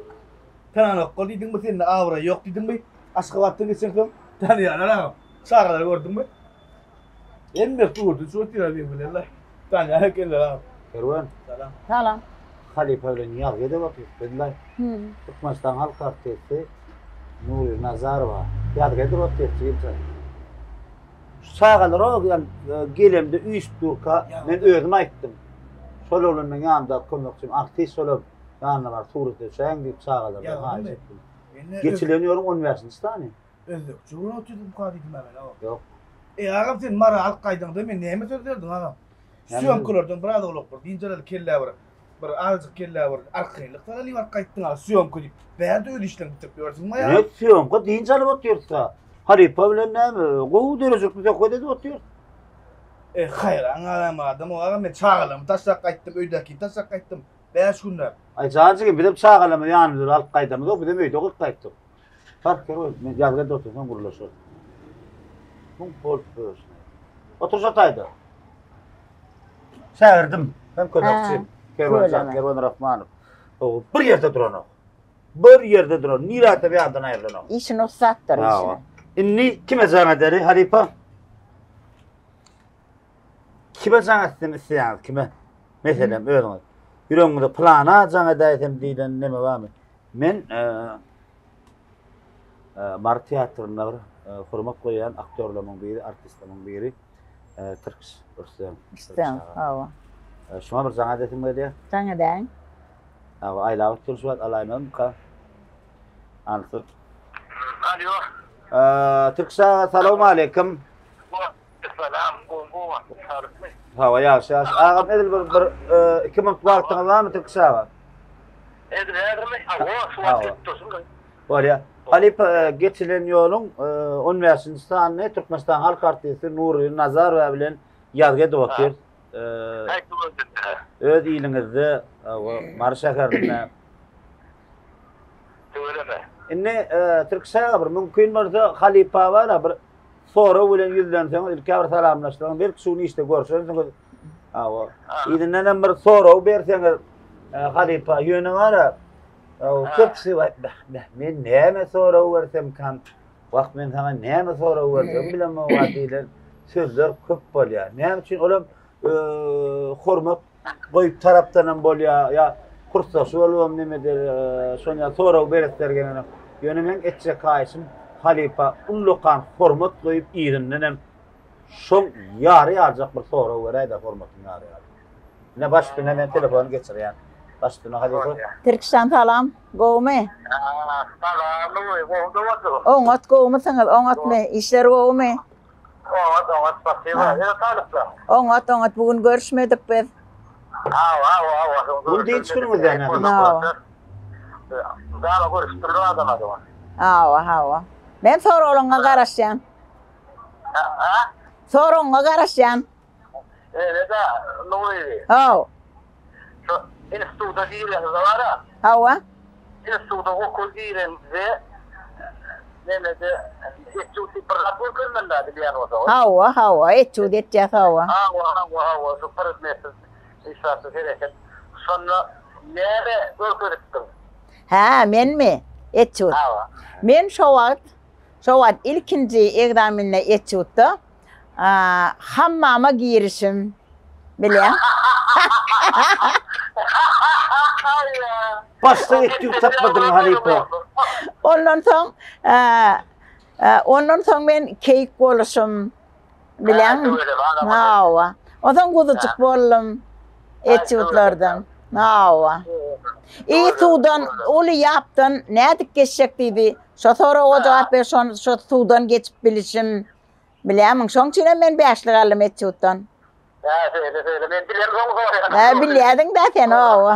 Tananokgal diýdiňmi sende abraý ýok diýdiňmi? Aşgabatdan geçeňsoň tanýarlar agam. Çagalary gördüňmi? Hemme surdy şu otyr men bilenler. Tanýan ekenler agam. Kerwen. Salam. Salam. Halypa bilen ýazgy edip otyrys bizler. Türkmenistan halk artisti Nury Nazarowa ýazgy edip otyrys jigimjan. Şu çagalar o gelemde üýşüp durka men özüm aýtdym. Şol oglanyň ýanynda kömekçim artist şolam ýanyna baryp surata düşäýiň diýip çagalardan haýyş etdim. Geçilen ýoluň on bäşinji sany. Özbekçe gürrüň otyrdyň ka diýdim men agam. Ýok. E agam sen Mara alyp gaýdaňda men näme söz berdiň agam? Sýomkalardan biraz owlak bir dynç alaly kellä bir bir azajyk kellä bir arkaýynlyk salaly alyp gaýtdyň aga sýomka diýip. Bärde öz işleňi bitirip ýörsüňmi aýa? Ne sýomka dynç alyp otyrys-a. Halypa bilen näme gowy döredijilikli söhbet edip otyrys. E haýran galaýma adam o agam men çagalarymy taşlap gaýtdym öýdäkini taşlap gaýtdym 5 günläp. Aý janjygym bizem çagalarymyzy ýanymyza alyp gaýdamyzok bizem öýde goýup gaýtdyk. Fark ýok, men ýazga edip otursam gürleşeris. Muň bolup ýörşüne. Otur şo taýda. Şägirdim, hem kömekçim. Kerwen Kerwen Rahmanow. O bir ýerde duranok. Bir ýerde duran, nirede bir ýandan aýrylanok. Işini ussatdyr işine. Indi kime jaň ederi halypa? Kime jaň etsem isleýäňiz, kime? Meselem, özüňiz. Ýüregiňizde plana jaň edäýsem diýlen neme barmy? Men Mary teatrynda bir hormat goýýan aktýorlarymyň biri, artistlerimiň biri Tirkiş Rüstem. Rüstem, hawa. Şuňa bir jaň edesim gelýär. Jaň edäýiň. Hawa, aýlap otyr şu wagt alaýmazmyka? Ansy. Alo. Tirkiş aga, salowmaleýkim. Salam, gowy, saglykmy? Hawa, ýagşy, ýagşy. Agam, edil bir, bir, 2 minut wagtyňyz barmy, Tirkiş aga? Edil häzirmi? Hawa, şu wagt gelip dursun. Bolýar. Halypa, geçilen ýoluň 15-nji sanyny Türkmenistan halk artisti Nury Nazarowa bilen ýazgy edip otyr. Öz iliňizde, Mary şäherinde. Tüweleme. Indi Tirkiş aga bir mümkin bolsa halypa bar-a bir Sorag bilen ýüzlenseňiz, ilk-ä bir salamlaşsaňyz, belki şu gün işde görşensiňiz. Hawa. Yzyndan hem bir sorag berseňiz, e, halypa, ýöne bar-a, köpüsi men näme sorag bersemkäm? Wah, men saňa näme sorag berjegimi bilemok-a diýlen sözler köp bolýar. Näme üçin olam hormat goýup tarapdanam bolýar ýa kursdaşy bolubam nemedir, şony ýaly sorag beresler gelenok. Ýöne meň etjek haýyşym halypa ullakan hormat goýup yzyndanam şoň ýary ýaljak bir sorag beräýdä hormatyň ýary ýaly. Ine baş üstüne men telefony geçirýän. Baş üstüne halypa. Tirkişjan salam. Gowumy? Salam Nury, gowy doganjygym. Oňat gowumysyňyz? Oňatmy? Işler gowumy? Oňat, oňat, spasiba. Ýene talyplar. Oňat, oňat. Bu gün görüşmedik biz. Hawa, hawa, hawa. Bu gün dynç günüňiz näme? Hawa. Dama görüşüp durlar adam adama. Hawa, hawa. Men soraglaryňa garaşýan. Ha? Soragyňa garaşýan. Öyle-de, Nury. Haw. Şu instituta girenizde bar-a. Hawa. Instituta okuw girenizde nemede etýud diýip bir zat görkezmeli-dä bilýän bolsaňyz. Hawa, hawa, etýud etýäs, hawa. Hawa, hawa, hawa, şu predmetsiz işarsız hereket. Şonda näme görkezipdiň? Hä, menmi? Etýud. Hawa. Men şo wagt, şo wagt ilkinji ekzamende etýudda Hammama girişim bilýäň. Başda etýud tapmadyň halypa. Ondan soň ondan soň men keýik boluşym bilýäňmi? Hawa. Onsoň guzujyk boldum etýudlardan. Hawa. I suwdan uly ýapdan nädip geçjek diýdi. Şo soraga jogap ber, şo suwdan geçip bilişim. Bilýärmiň, şoň üçinem men bäşlik aldym etýuddan. Hä, şeýle, şeýle. Men bilemsoň soraýan. Hä, bilýärdiň-dä sen, hawa.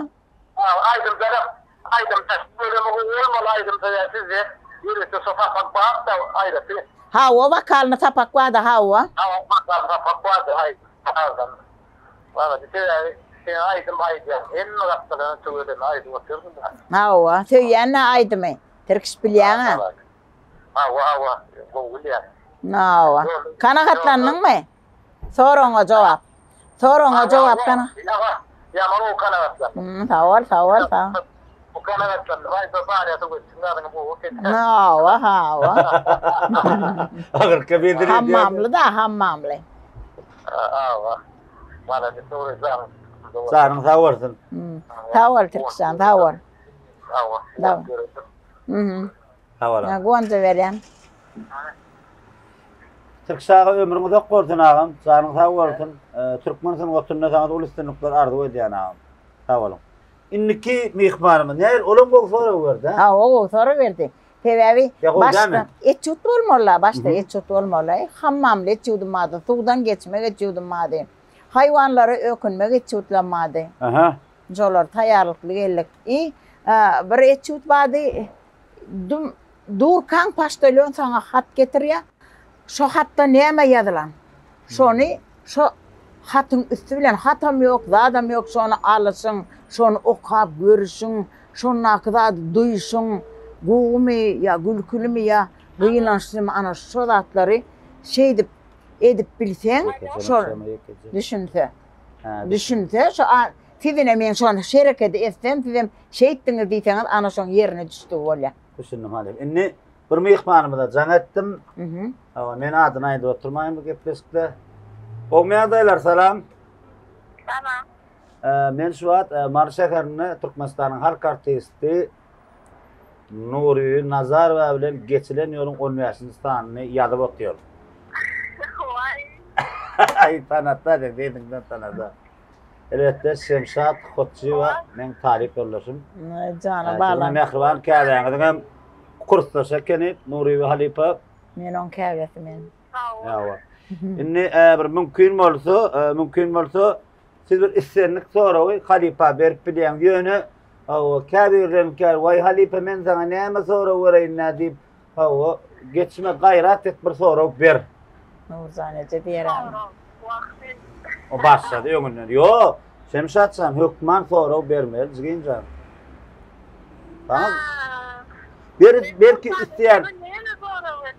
Hawa, aýdymdanam, aýdymda bölümi gowy bolmaly aýdymda ýa sizde ýörite şo sapak bar-da aýratyn. Hawa, wokalny sapak bar-da, hawa. Hawa, wokalny sapak bardy, aýdym-sazdan. Wagty sebäbi sen aýdym aýdýaň, hemme gapdaldan tüweleme aýdyp otyrdyň-da. Hawa, söýýän-dä aýdymy. Tirkiş bilýäň-ä. Hawa, hawa, gowy bilýän. Hawa. Kanagatlandyňmy? Soragyňa jogap. Soragyňa jogap kana. Ýa, ýaman gowy kanagatlandym. Hmm, sag bol, sag bol, sag. Bu kanagatlandym. Aý, bu barýasy göçsün zadyňy gowy eken. Hawa, hawa. Agyrka bildirýär. Hammamly da, hammamly. Hawa. Malades, Nuri jan. Janyň sag bolsun. Hmm. Sag bol, Tirkişjan, sag bol. Sag bol. Sag bol. Mhm. Sag bol. Ýa gonja berýän. Tirkiş aga ömrüň uzak bolsun agam. Janyň sag bolsun. Türkmen sungatynda saňa uly üstünlikler arzuw edýän agam. Sag boluň. Indiki myhmanymyz nähili olam gowy sorag berdi ha? Hawa gowy sorag berdi. Sebäbi başda etýud bolmaly başda etýud bolmaly. Hammamly etýudym bardy, suwdan geçmek etýudym bardy. Haýwanlara ökünmek etýudlam bardy. Aha. Şolar taýýarlykly geldik. I bir etýud bardy. Dum durkaň poçtalýon saňa hat getirýär. Şo hatda näme ýazylan? Şony şo hatyň üsti bilen hatam ýok, zadam ýok, şony alyşyň, şony okap görüşiň, şondaky zady duýşuň, gowumy ýa gülkülimi ýa gynançlymy ana şo zatlary şeýdip edip bilseň, şol düşünse. Düşünse şo siz ine men şony şerekedi etsem sizem şeýtdiňiz diýseňiz ana şoň ýerine düşdügi bolýar. Düşündim hanym. Indi bir myhmanymyza jaň etdim. Hawa men adyny aýdyp oturmaýyn bu gepleşikde. Gowmy ýagdaýlar salam. Salam. Men şu wagt Mary şäherinde Türkmenistanyň halk artisti Nury Nazarowa bilen geçilen ýoluň on bäşinji sanyny ýazyp otyryn. Waý. Aý tanatda sen sesiňden tanada. Elbetde Şemşat Hotjyýewa meň talyp ýoldaşym. Jana balam. Siziň mähriban käbäňiziň hem kursdaşy ekeni Nurybi halypa. Men oň käbesi men. Hawa. Indi bir mümkin bolsa, mümkin bolsa Siz bir islendik soragy halypa berip bilýäňiz. Ýöne hawa, käbirleriňkä, waý halypa men saňa näme sorag bereýin-dä diýip, hawa, geçme gaýrat et bir sorag ber. Nurjan eje diýer ýaly. O başlady öňünden. Ýok, Şemşat jan hökman sorag bermeli jigim jan. Saňa Ber, belki isleýän.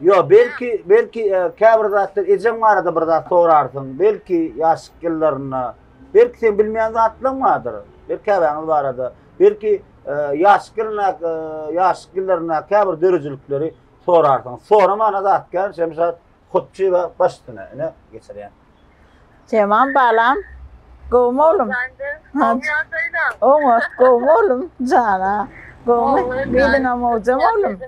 Ýok, belki, belki e, käbir zatlar ejeň barada bir zat sorarsyň. Belki ýaşlyk ýyllarynda, belki sen bilmeýän zatlaryň bardyr. Belki käbäňiz barada, belki e, ýaşlyk ýylynda, e, ýaşlyk ýyllarynda käbir döredijilikleri. Sorarsyň. Soramana zat kän, Şemşat Hutjyba baş üstüne. Ine, geçirýän. Şemam balam, gowumy oglum? Oňat, gowumy oglum? Jana, gowumy? Gyzyňam gowjamy oglum?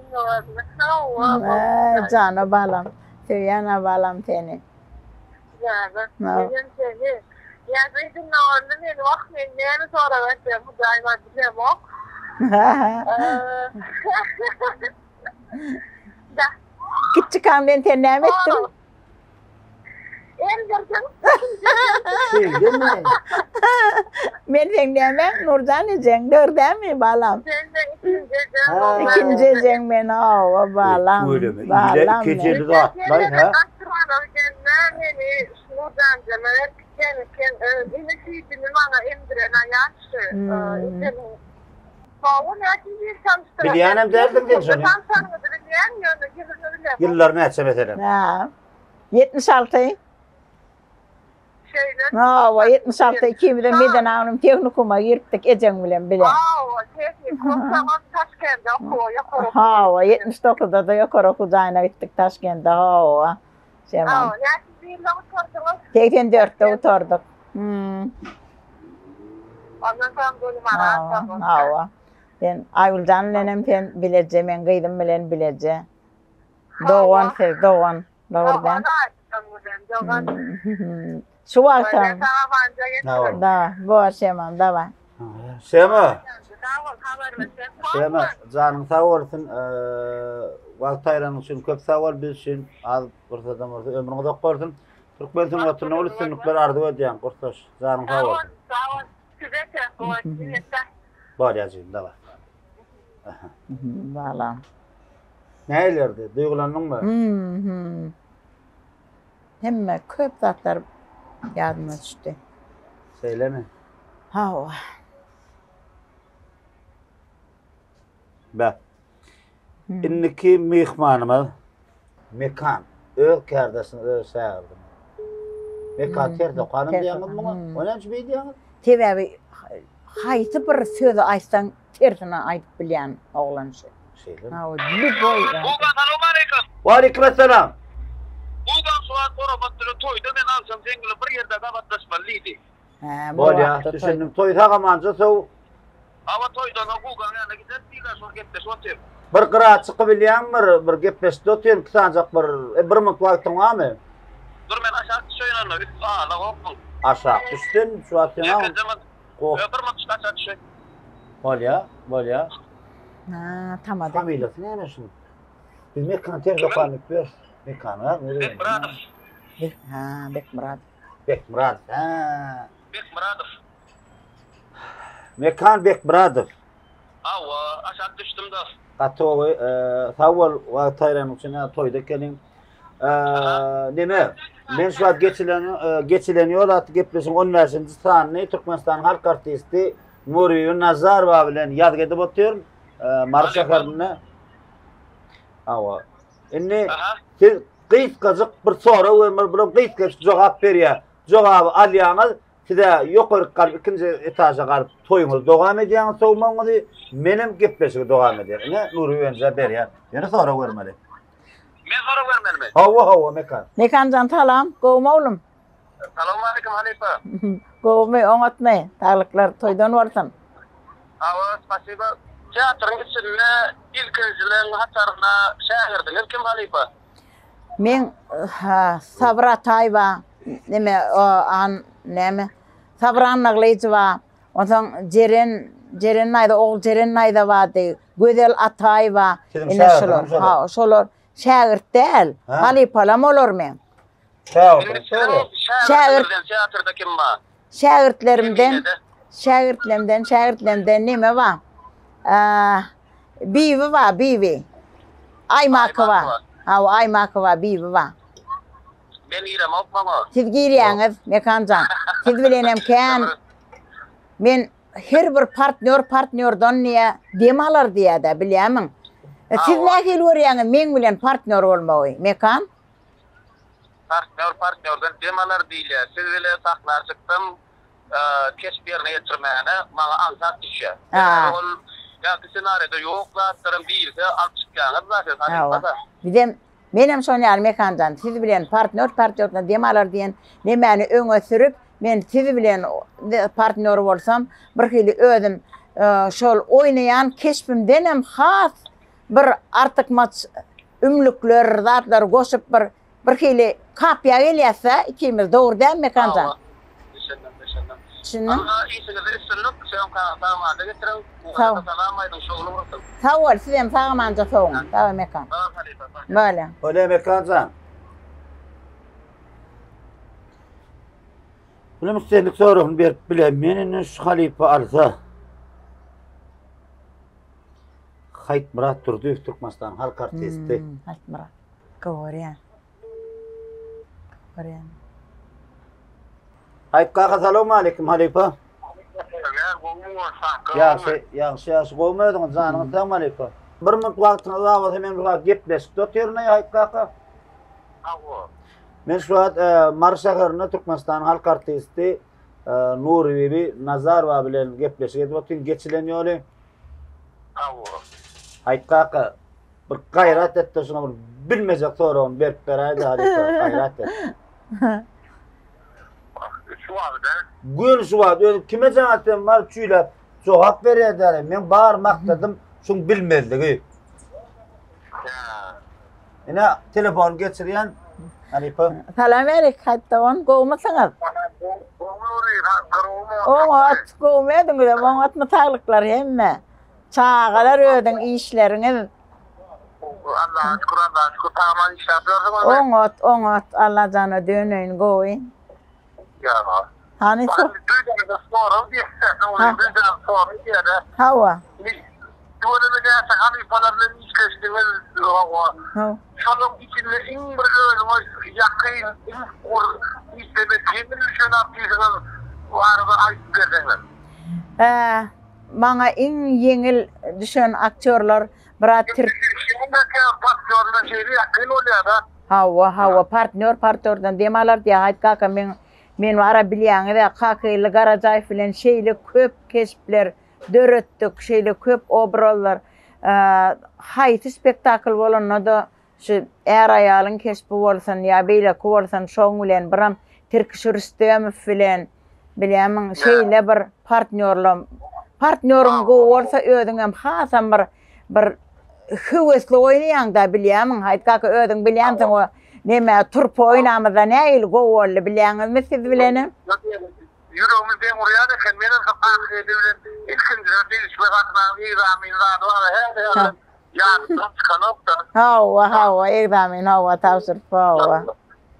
Äý, jana balam, söýýän-ä balam seni. Jana, menem seni. Ýa gyzyň boldy meni, wah, men näme sorag etjegimi Hudaýyma bilemok. Kiçjikam men sen näme etdim? Emdirdiň. Şeýdemi? Men seň näme? Nurjan ejeň, dördämi balam? Sen de ikinji ejeň. Ikinji ejeň men, hawa balam. Balam. Ikinji ejeň zatlaý, ha? Meni Nurjan jeme ken ken ene süýdüni maňa emdiren aýal şu. Bilýänem däldiň sen şony. Ýyllar näçe meselem? Ha. 76. Şeýle. Hawa, 76 ikimizem Meden aganyň tehnikuma giripdik ejeň bilen bile. Hawa, tehnikum, soňam Taşkende okuwa ýokary okuw. Hawa, 79-da-da ýokary okuw jaýyna gitdik Taşkende, hawa. Şemam. Hawa, näçinji ýylda gutardyňyz? 84-de gutardyk. Hmm. Ondan soň göni Mara atardyňyz. Hawa. Sen Aýgüljan bilenem sen bileje, meň gyzym bilen bileje. Dogan siz, dogan. Dogry däl. Dogan. Şu wagtam. Da, bor Şemam, dawa. Şema. Şema, janyň sag bolsun. Wagt aýranyň üçin köp sag bol biz üçin. Az pursadam bolsa ömrüň uzak bolsun. Türkmen sungatynda uly üstünlikler arzuw edýän gursaş. Janyň sag bolsun. Sag bol. Size de minnetdar. Bolýar jigim, dawa. Balam. Nälerdi? Duýgulandyňmy? Mhm. Hemme köp zatlar ýadyma düşdi. Şeýlemi? Hawa. Be. Indiki myhmanymyz Mekan. Öz kärdeşiňiz, öz şägirdiňiz. Mekan ters okanym diýýäňiz muňa. O näme üçin beý diýýäňiz? Sebäbi haýsy bir sözi aýtsaň tersine aýdyp bilýän oglan şu. Şeýlemi? Hawa, lýuboý. Gugan salowmaleýkim. Waleýkim-esselam. Gugan şu wagt Oramat bilen toýda men agşam seň bilen bir ýerde gabatlaşmaly diýdi. Hä, Bolýa, düşündim. Toý sag-amanja sow. Hawa toýdan soň Gugaň ýanyna gideris diýdi, şol gepleşip otyrys. Bir gyra çykybilýäňmi bir, bir gepleşip otyryn iki sanjak bir, e, bir minut wagtyň barmy? Dur men aşak düşeýin onda, üst ala gopgun. Aşak düş sen, şu wagt sen Ýekeje minut, e, bir minut aşak düşeýin. Bolýa, bolýa. Ha, tamada. Familiýasy näme şunuň? Biz Mekan ters okan diýip ýörüs. Mekan, ha? Bekmyradow. Ha, Bekmyradow. Bekmyradow, hä. Bekmyradow. Mekan Bekmyradow. Hawa, aşak düşdüm dos. Gaty gowy. Sag bol wagt aýranyň üçin toýda ekeniň. Neme? Men şu wagt geçilen geçilen ýol atly gepleşigiň 15-nji sanyny Türkmenistanyň halk artisti Nurbibi Nazarowa bilen ýazgy edip otyryn. Mary şäherinde. Hawa. Indi siz gysgajyk bir sorag we bir gysgajyk jogap berýär. Jogaby alýaňyz, size ýokaryk galyp ikinji etaža galyp toýuňyzy dowam edýäňiz sowmagyňyzy, menem gepleşigi dowam edýän. Ine Nury Wenjä berýän. Ýene sorag bermeli. Men sorag bermelimi? Hawa, hawa Mekan. Mekanjan salam, gowumy oglum? Salowmaleýkim halypa. Gowumy, oňatmy? Saglyklar toýdan bolsun. Hawa, spasiba. Teatryň içinde ilkinjileriň hatarynda şägirdiňiz kim halypa? Meň Sabyr Ataýewa, neme, an, näme, Sabyr Annagylyjowa, onsoň Jeren, Jeren Naýza, Ogul Jeren Naýza bardy, Gözel Ataýewa, ine şolar. Ha, şolar şägirt däl, halypalam olar meň. Şägirt teatrda kim bar? Şägirtlerimden, şägirtlemden, şägirtlemden neme bar? Bibi bar, Bibi. Aýmakowa. Hawa, Aýmakowa Bibi bar. Men giremok maňa. Siz girýäňiz, Mekan jan. Siz bilenem kän men her bir partnýor partnýordan diýä dem alar diýä-dä, bilýärmiň? Siz nähili görýäňiz meň bilen partnýor bolmagy, Mekan? Partnýor partnýordan dem alar diýilýär. Siz bile sahna çykdym, keşp ýerine ýetirmäne maňa aňsat düşýär. Sebäbi ol. Ýa ssenariýada ýok zatlaram diýilse alyp çykýaňyz-da siz halypa-da. Bizem Menem şon ýaly Mekanjan siz bilen partnýor partnýordan dem alar diýen nemäni öňe sürüp men siz bilen partnýor bolsam bir hili özüm şol oýnaýan keşbimdenem has bir artykmaç ümlükler zatlar goşup bir bir hili kapýa gelýäsdä ikimiz dogry dälmi Mekanjan? Hawa düşündim düşündim. Düşündiň? Alla işiňizde üstünlik söňkaňyzy sag-amanda getiriň. Sag. Salam aýdyň şowly bolsun. Sag bol sizem sag-amanja sowuň. Sag Mekan. Sag halypa sag. Bolýa. Bolýa Mekanjan. Bilim islendik soragyny berip bilen. Men indi şu halypa alsa. Haýtmyrat Durdyýew Türkmenistanyň halk artisti. Hmm, Haýtmyrat. Gowy görýän. Görýän. Haýt kaka salowmaleýkim halypa. Ýagşy, ýagşy, ýagşy. Gowumy özüňiz? Janyňyz sagmy halypa? Bir minut wagtyňyz bar bolsa men bir wagt gepleşikde otyryn Haýt kaka. Hawa. Men şu wagt e, Mary şäherinde Türkmenistanyň halk artisti e, Nurybibi Nazarowa bilen gepleşik edip otyryn. Geçilen ýoly. Hawa. Haýt kaka, Bir gaýrat et-de şuňa bir bilmejek soragyny berip beräýde halypa, gaýrat et. Şu wagt-a? Göni şu wagt özi kime jaň etsem bar çüýläp jogap berýär däli. Meň bar maksadym şuň bilmezligi. Ine telefony geçirýän halypa. Salam alik Haýyt dogan, gowumysyňyz? Oňat, gowumy özüňizem, oňatmy saglyklar hemme? Çagalar özüň işleriňiz. Allaha şükür Allaha şükür sag-aman işläp ýörsüňizmi? Oňat oňat Allajana döneýin gowy. Ýa. Hany so. Duýdanada sorag diýýär. Duýdanada sorag diýýär. Hawa. Tüweleme näçe halypalar bilen işleşdiňiz hawa. Şolaryň içinde iň bir özüňe ýakyn iň bir işlemek ýeňil düşen artisiňiz barada aýdyp berseňiz. Maňa iň ýeňil düşen aktýorlar Brat Tirk. Hawa hawa partnýor partnýordan dem alar diýýär Haýyt kaka meň men bara bilýäňizä Kakageldi Garajaýew bilen şeýle köp keşpler döretdik şeýle köp obrazlar haýsy spektakl bolanda-da Şu är-aýalyň keşbi bolsun ýa beýleki bolsun şoň bilen biram Tirkiş Rüstemow bilen bilýärmiň şeýle bir partnýorlam partnýoryň gowy bolsa özüňem hasam bir bir höwesli oýnaýaňda bilýärmiň Haýyt kaka özüň bilýänsiň o neme turpa oýnamyzda nähili gowy boldy bilýäňizmi siz bilenem. Ýüregimiz deň urýan eken menem şu Kakygeldi bilen ilkinji degişme sahnanyň egzamin zady bar häli-häzirem Ýadymdan çykanok-da. Hawa, hawa, egzamin hawa tabşyryp, hawa.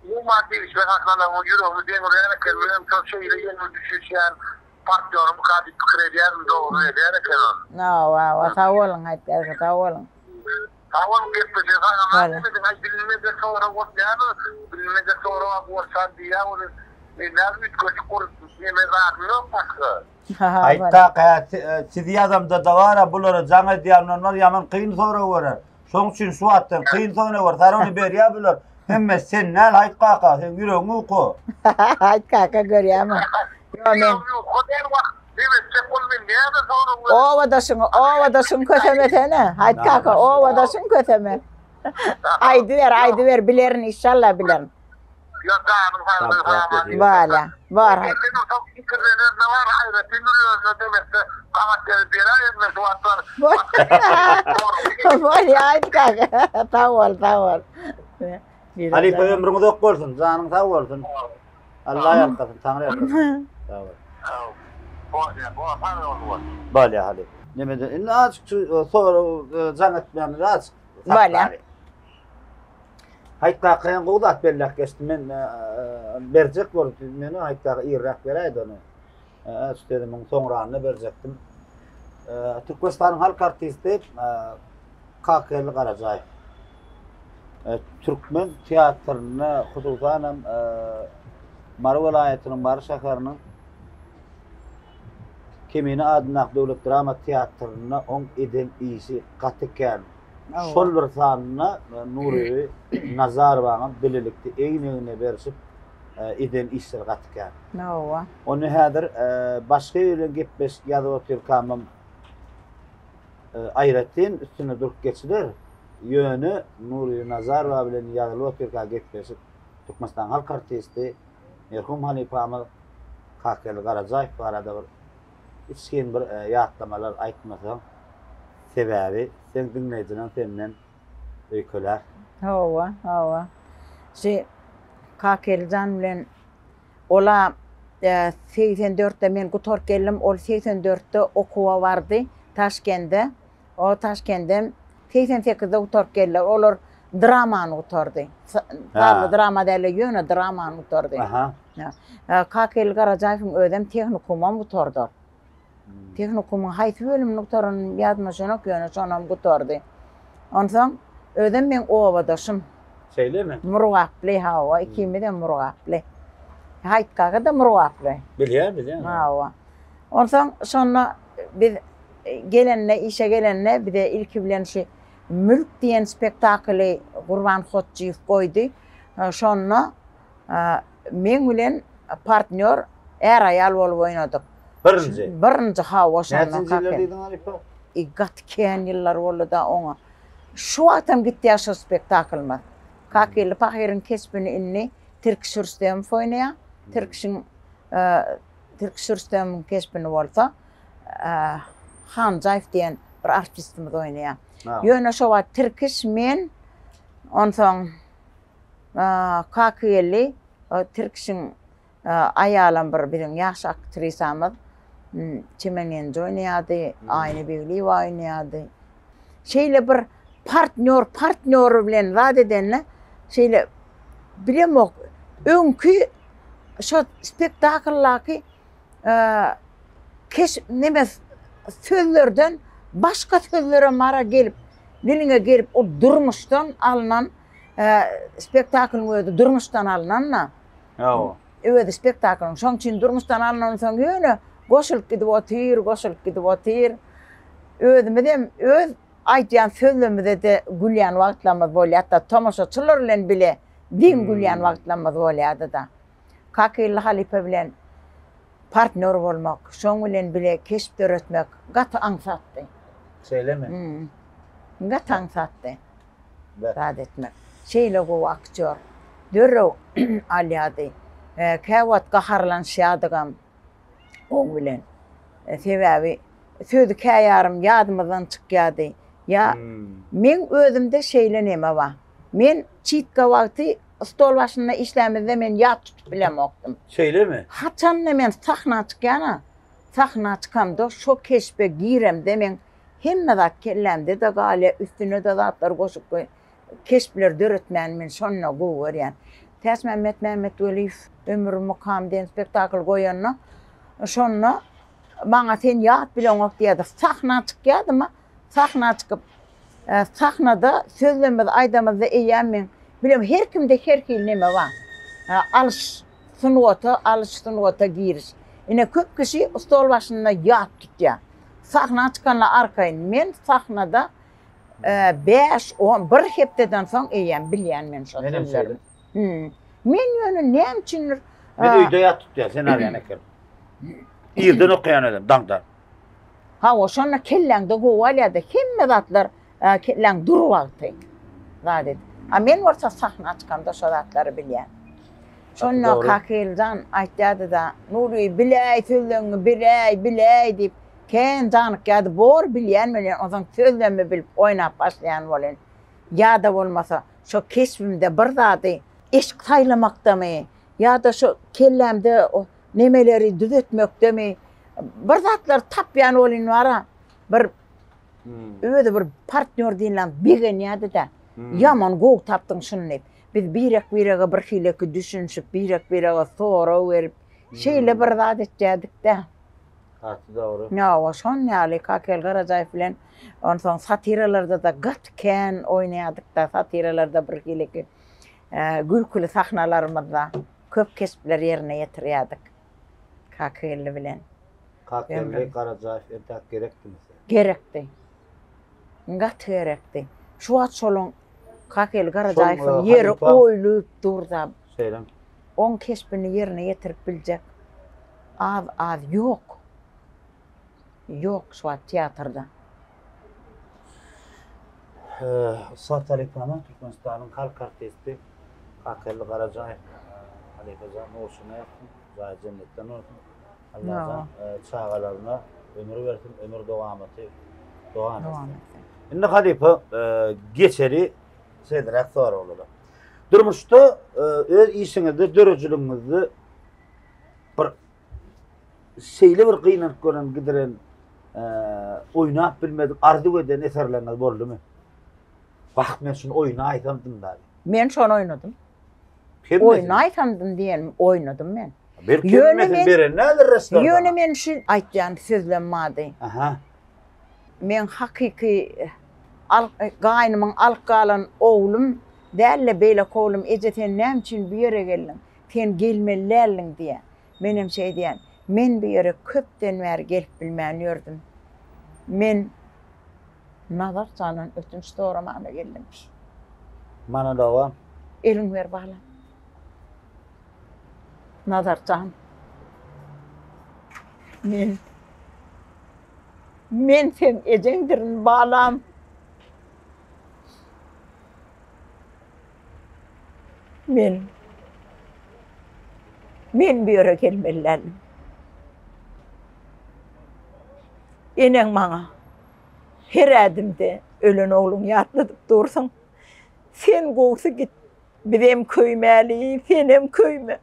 Umuman degişme sahnalaryň ýüregimi deň urýan eken. Menem şol şeýle ýeňil düşüşýän partnýorymyka diýip pikir edýärdim, dogry edýän eken ol. Hawa, hawa, sag boluň, Aýtberdi, sag boluň. Sag boluň, gepleşige sag aman Aý, bilinmejek sorag bolup näme, bilinmejek sorag bolsa diýýär ony. Men näme üýtgeşik bolup neme zadym ýok başga. Aýt kaka, sizi ýazamda-da bar-a, bulara jaň edýänler bar, ýaman kyn sorag berer. Şoň üçin şu wagtdan kyn sorag ber, saragyny berýär bular. Hemme sen däl, Aýt kaka, seň ýüregiň uka. Aýt kaka, görýärmi? Ýo, men. Ýüregim uka däl, wah, nebetjek bol, men näme sorag bereýin? Obadaşyňy, obadaşyňy kösemesene, Aýt kaka, obadaşyňy köseme. Aýdyber, aýdyber, bilerin, işşallah bilerin. Ýa janyň saglygy sag aman. Bala, bar. Eden olsa pikirlenerde bar, aýratyn bir özüne demekde gabat gelip beräýende şu wagtlar. Bolýa aýt kaka. Sag bol, sag bol. Halypa ömrüň uzak bolsun, janyň sag bolsun. Allah ýalkasyn, Taňry ýalkasyn. Sag bol. Bolýa, bol, sag bol. Bolýa halypa. Nemeden indi azjyk şu sorag jaň etmämiz azjyk. Bolýa. Haýyt kaka hem gowy zat belläp geçdi. Men berjek bolup meni Haýyt kaka irräk beräýdi ony. Şu sözümiň soňragyny berjekdim. Türkmenistanyň halk artisti Kakageldi Garajaýew. Türkmen teatrynda hususan hem Mary welaýatynyň Mary şäheriniň Kemine adyndaky döwlet drama teatrynda oň eden işi gaty kän. Şol bir sanda Nuryby Nazarowaňam bilelikde egin-egne berşip eden işleri gaty kän. Hawa. Ony häzir başga biri bilen gepleşik ýazyp otyrkamam. Aýratyn üstünde durup geçiler. Ýöne Nury Nazarowa bilen ýazylyp otyrka gepleşik Türkmenistanyň halk artisti, merhum halypamyz Kakageldi Garajaýew barada bir içgin bir ýatlamalar aýtmasaň, sebäbi seň diňleýjileň senden öýkelär. Hawa, hawa. Şu Kakageldi jan bilen Ol-a 84 dörtde men gutaryp geldim, ol 84 dörtde okuwa bardy Taşkende. O Taşkendem 88-de gutaryp geldiler. Olar dramany gutardy. Sazly drama däl-de, ýöne dramany gutardy. Aha. Kakageldi Garajaýewiň özem tehnikumam gutardy. Tehnikumyň haýsy bölümini gutaranyny ýadyma düşenok, ýöne şonam gutardy. Onsoň özem meň obadaşym. Şeýlemi? Murgaply, hawa, ikimizem murgaply. Haýyt kaka-da murgaply. Bilýän, bilýän. Hawa. Onsoň şonda biz gelende, işe gelende bize ilki bilen şu Mülk diýen spektakly Gurban Hotjyýew goýdy. Şonda Meň bilen partnýor är-aýal bolup oýnadyk. Birinji. Birinji hawa şonda. Näçinji ýyllar diýdiň halypa? E, gaty kän ýyllar boldy-da oňa. Şu wagtam gitýär şo spektaklymyz. Kakilli pahyryň keşbini indi Tirkiş Rüstemow oýnaýar. Tirkişiň Tirkiş Rüstemowyň keşbini bolsa Hanjaýew diýen bir artistimiz oýnaýar. Ýöne şo wagt Tirkiş, men, onsoň Kakygeldi Tirkişiň aýalam bir biziň ýaş aktrisamyz Çemen Genji oýnaýardy, Aýna Begliýewa oýnaýardy. Şeýle bir partnýor partnýory bilen zat edende şeýle bilemok öňki şo spektakldaky keş neme sözlerden başga sözlerem bara gelip diliňe gelip o durmuşdan alnan spektaklyň özi durmuşdan alnan-da. Hawa. Özi spektaklyň. Şoň üçin durmuşdan alnansoň ýöne goşulyp gidip otyr, goşulyp gidip otyr. Özümizem öz aýdýan sözlerimize-de gülýän wagtlarymyz bolýar-da, tomaşaçylar bilen bile deň gülýän wagtlarymyz bolýardy-da. Kakylly halypa bilen partnýor bolmak, şoň bilen bile keşp döretmek gaty aňsatdy. Şeýlemi? Gaty aňsatdy. Zat etmek. Şeýle gowy aktýor. Derrew alýardy. Käwagt gaharlanyşýardygam oň bilen. Sebäbi sözi käýarym ýadymyzdan çykýardy. Ýa meň özümde şeýle neme bar. Men çitka wagty stol başynda işlämizde men ýat tutup bilemokdym. Şeýlemi? Haçanda men sahna çykýan-a, sahna çykamda şo keşbe giremde meň Hemme zat kellämde-de galýar, üstüne-de zatlar goşup keşpler döretmäni men şonda gowy görýän. Täçmämmet Mämmetweliýew Ömür mukam diýen spektakl goýanda, şonda maňa sen ýat bileňok diýýärdi. Sahna çykýardym-a, sahna çykyp, sahnada sözlemimizi aýdamyzda eýýäm men, bilem her kimde her hili neme bar. Alyş sungata, alyş sungata giriş. Ine köp kişi stol başynda ýat tutýar. Sahna çykanda arkaýyn. Men sahnada bäş, on, bir hepdeden soň eýýäm bilýän men şo Menem sözlerimi. şeýle. Men ýöne näme üçindir Men öýde ýat tutýan, sen alýan eken. Irden okaýan özüm, daňdan. Hawa, şonda kelläňde gowy alýar-da, hemme zatlar kelläň dury wagty zat edip. A men bolsa sahna çykamda şo zatlary bilýän. Şonda Kakiljan aýtýardy-da, Nury, biläý sözleňňi, biläý, biläý diýip, kän janykýardy. Bor, bilýän welin, onsoň sözlemmi bilip oýnap başlaýan bolyn. Ýa-da bolmasa, şo keşbimde bir zady eşik saýlamakdamy, ýa-da şo kellämde nemeleri düzetmekdemi, bir zatlar tapýan bolyn bar-a, bir özi bir partnýor diýilýän begenýärdi-de. Ýaman gowy tapdyň şuny diýip. Biz birek-birege bir hileki düşünişip, birek-birege sorag berip, şeýle bir zat etýärdik-dä. Gaty dogry. Hawa, şon ýaly Kakel Garajaýew bilen onsoň satiralarda-da gaty kän oýnaýardyk-da, satiralarda bir hileki gülküli sahnalarymyzda köp keşpleri ýerine ýetirýärdik Kakelli bilen. Kakelli Garajaýew entäk gerekdimi size? Gerekdi. Gaty gerekdi. Şu wagt şolaň Kakeli Garajaýewiň ýeri oýlup dur-da. Şeýle. Oň keşbini ýerine ýetirip biljek az-az ýok. Ýok şu wagt teatrda. Ussat halypamyz Türkmenistanyň halk artisti Kakeldi Garajaýew halypa jan nurşuna ýatsyn, jaýy jennetden bolsun. Allajan çagalaryna ömür bersin, ömür dowamaty dowam etsin. Indi halypa geçeli şeýleräk soraglara. Durmuşda öz işiňizde, döredijiligiňizde bir şeýle bir gynanyp gören, gidiren, oýnap bilmedik, arzuw eden eserleriňiz boldumy? Wah, men şuny oýnaýsamdym da. Men şony oýnadym. Oýnaýsamdym diýenim oýnadym men. Belki Ýöne men beren nädir resmi? Ýöne men şu aýtýan sözlem bardy. Aha. Men hakyky al gaýnymyň alyp galan oglum däl-de beýleki oglum eje sen näme üçin bu ýere geldiň? Sen gelmeli däldiň diýýär. Menem şeý diýýän, Men bu ýere köpden bäri gelip bilmän ýördüm. Men Nazar jandan ötünç soramana geldim. Monologa. Eliňi ber balam. Nazar jan. Men Men seň ejeňdirin balam. Men Men bu ýere gelmeli däldim. Eneň maňa her ädimde ölen ogluňy ýatladyp dursuň. Sen gowsy git, bizem köýmäli, senem köýme.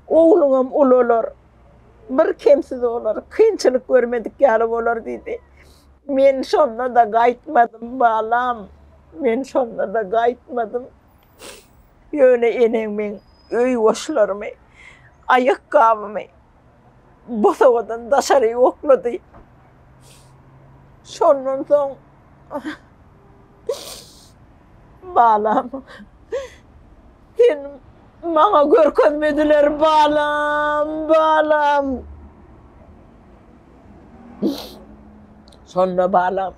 Ogluňam ulalar, bir kemsiz bolar, kynçylyk görmedik ýaly bolar diýdi. Men şonda-da gaýtmadym, balam, men şonda-da gaýtmadym. Ýöne eneň meň öý goşlarymy, aýakgabymy bosagadan daşary oklady. Şondan soň balam sen maňa görkezmediler balam, balam. Şonda balam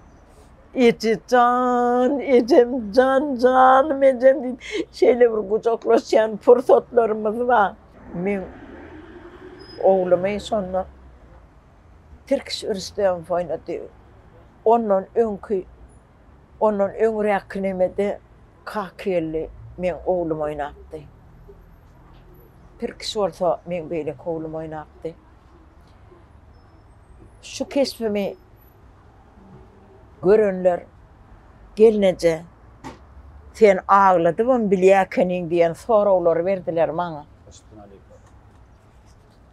Eje jan, ejem jan, janym ejem diýip şeýle bir gujaklaşýan pursatlarymyz bar. Meň oglumy şonda Tirkiş Rüstemow oýnady. Ondan öňki, ondan öňräki nemede Kakygeldi meň oglum oýnapdy. Tirkiş bolsa meň beýleki oglum oýnapdy. Şu keşbimi görenler Gelneje, sen agladybam bilýäkeniň diýen soraglary berdiler maňa.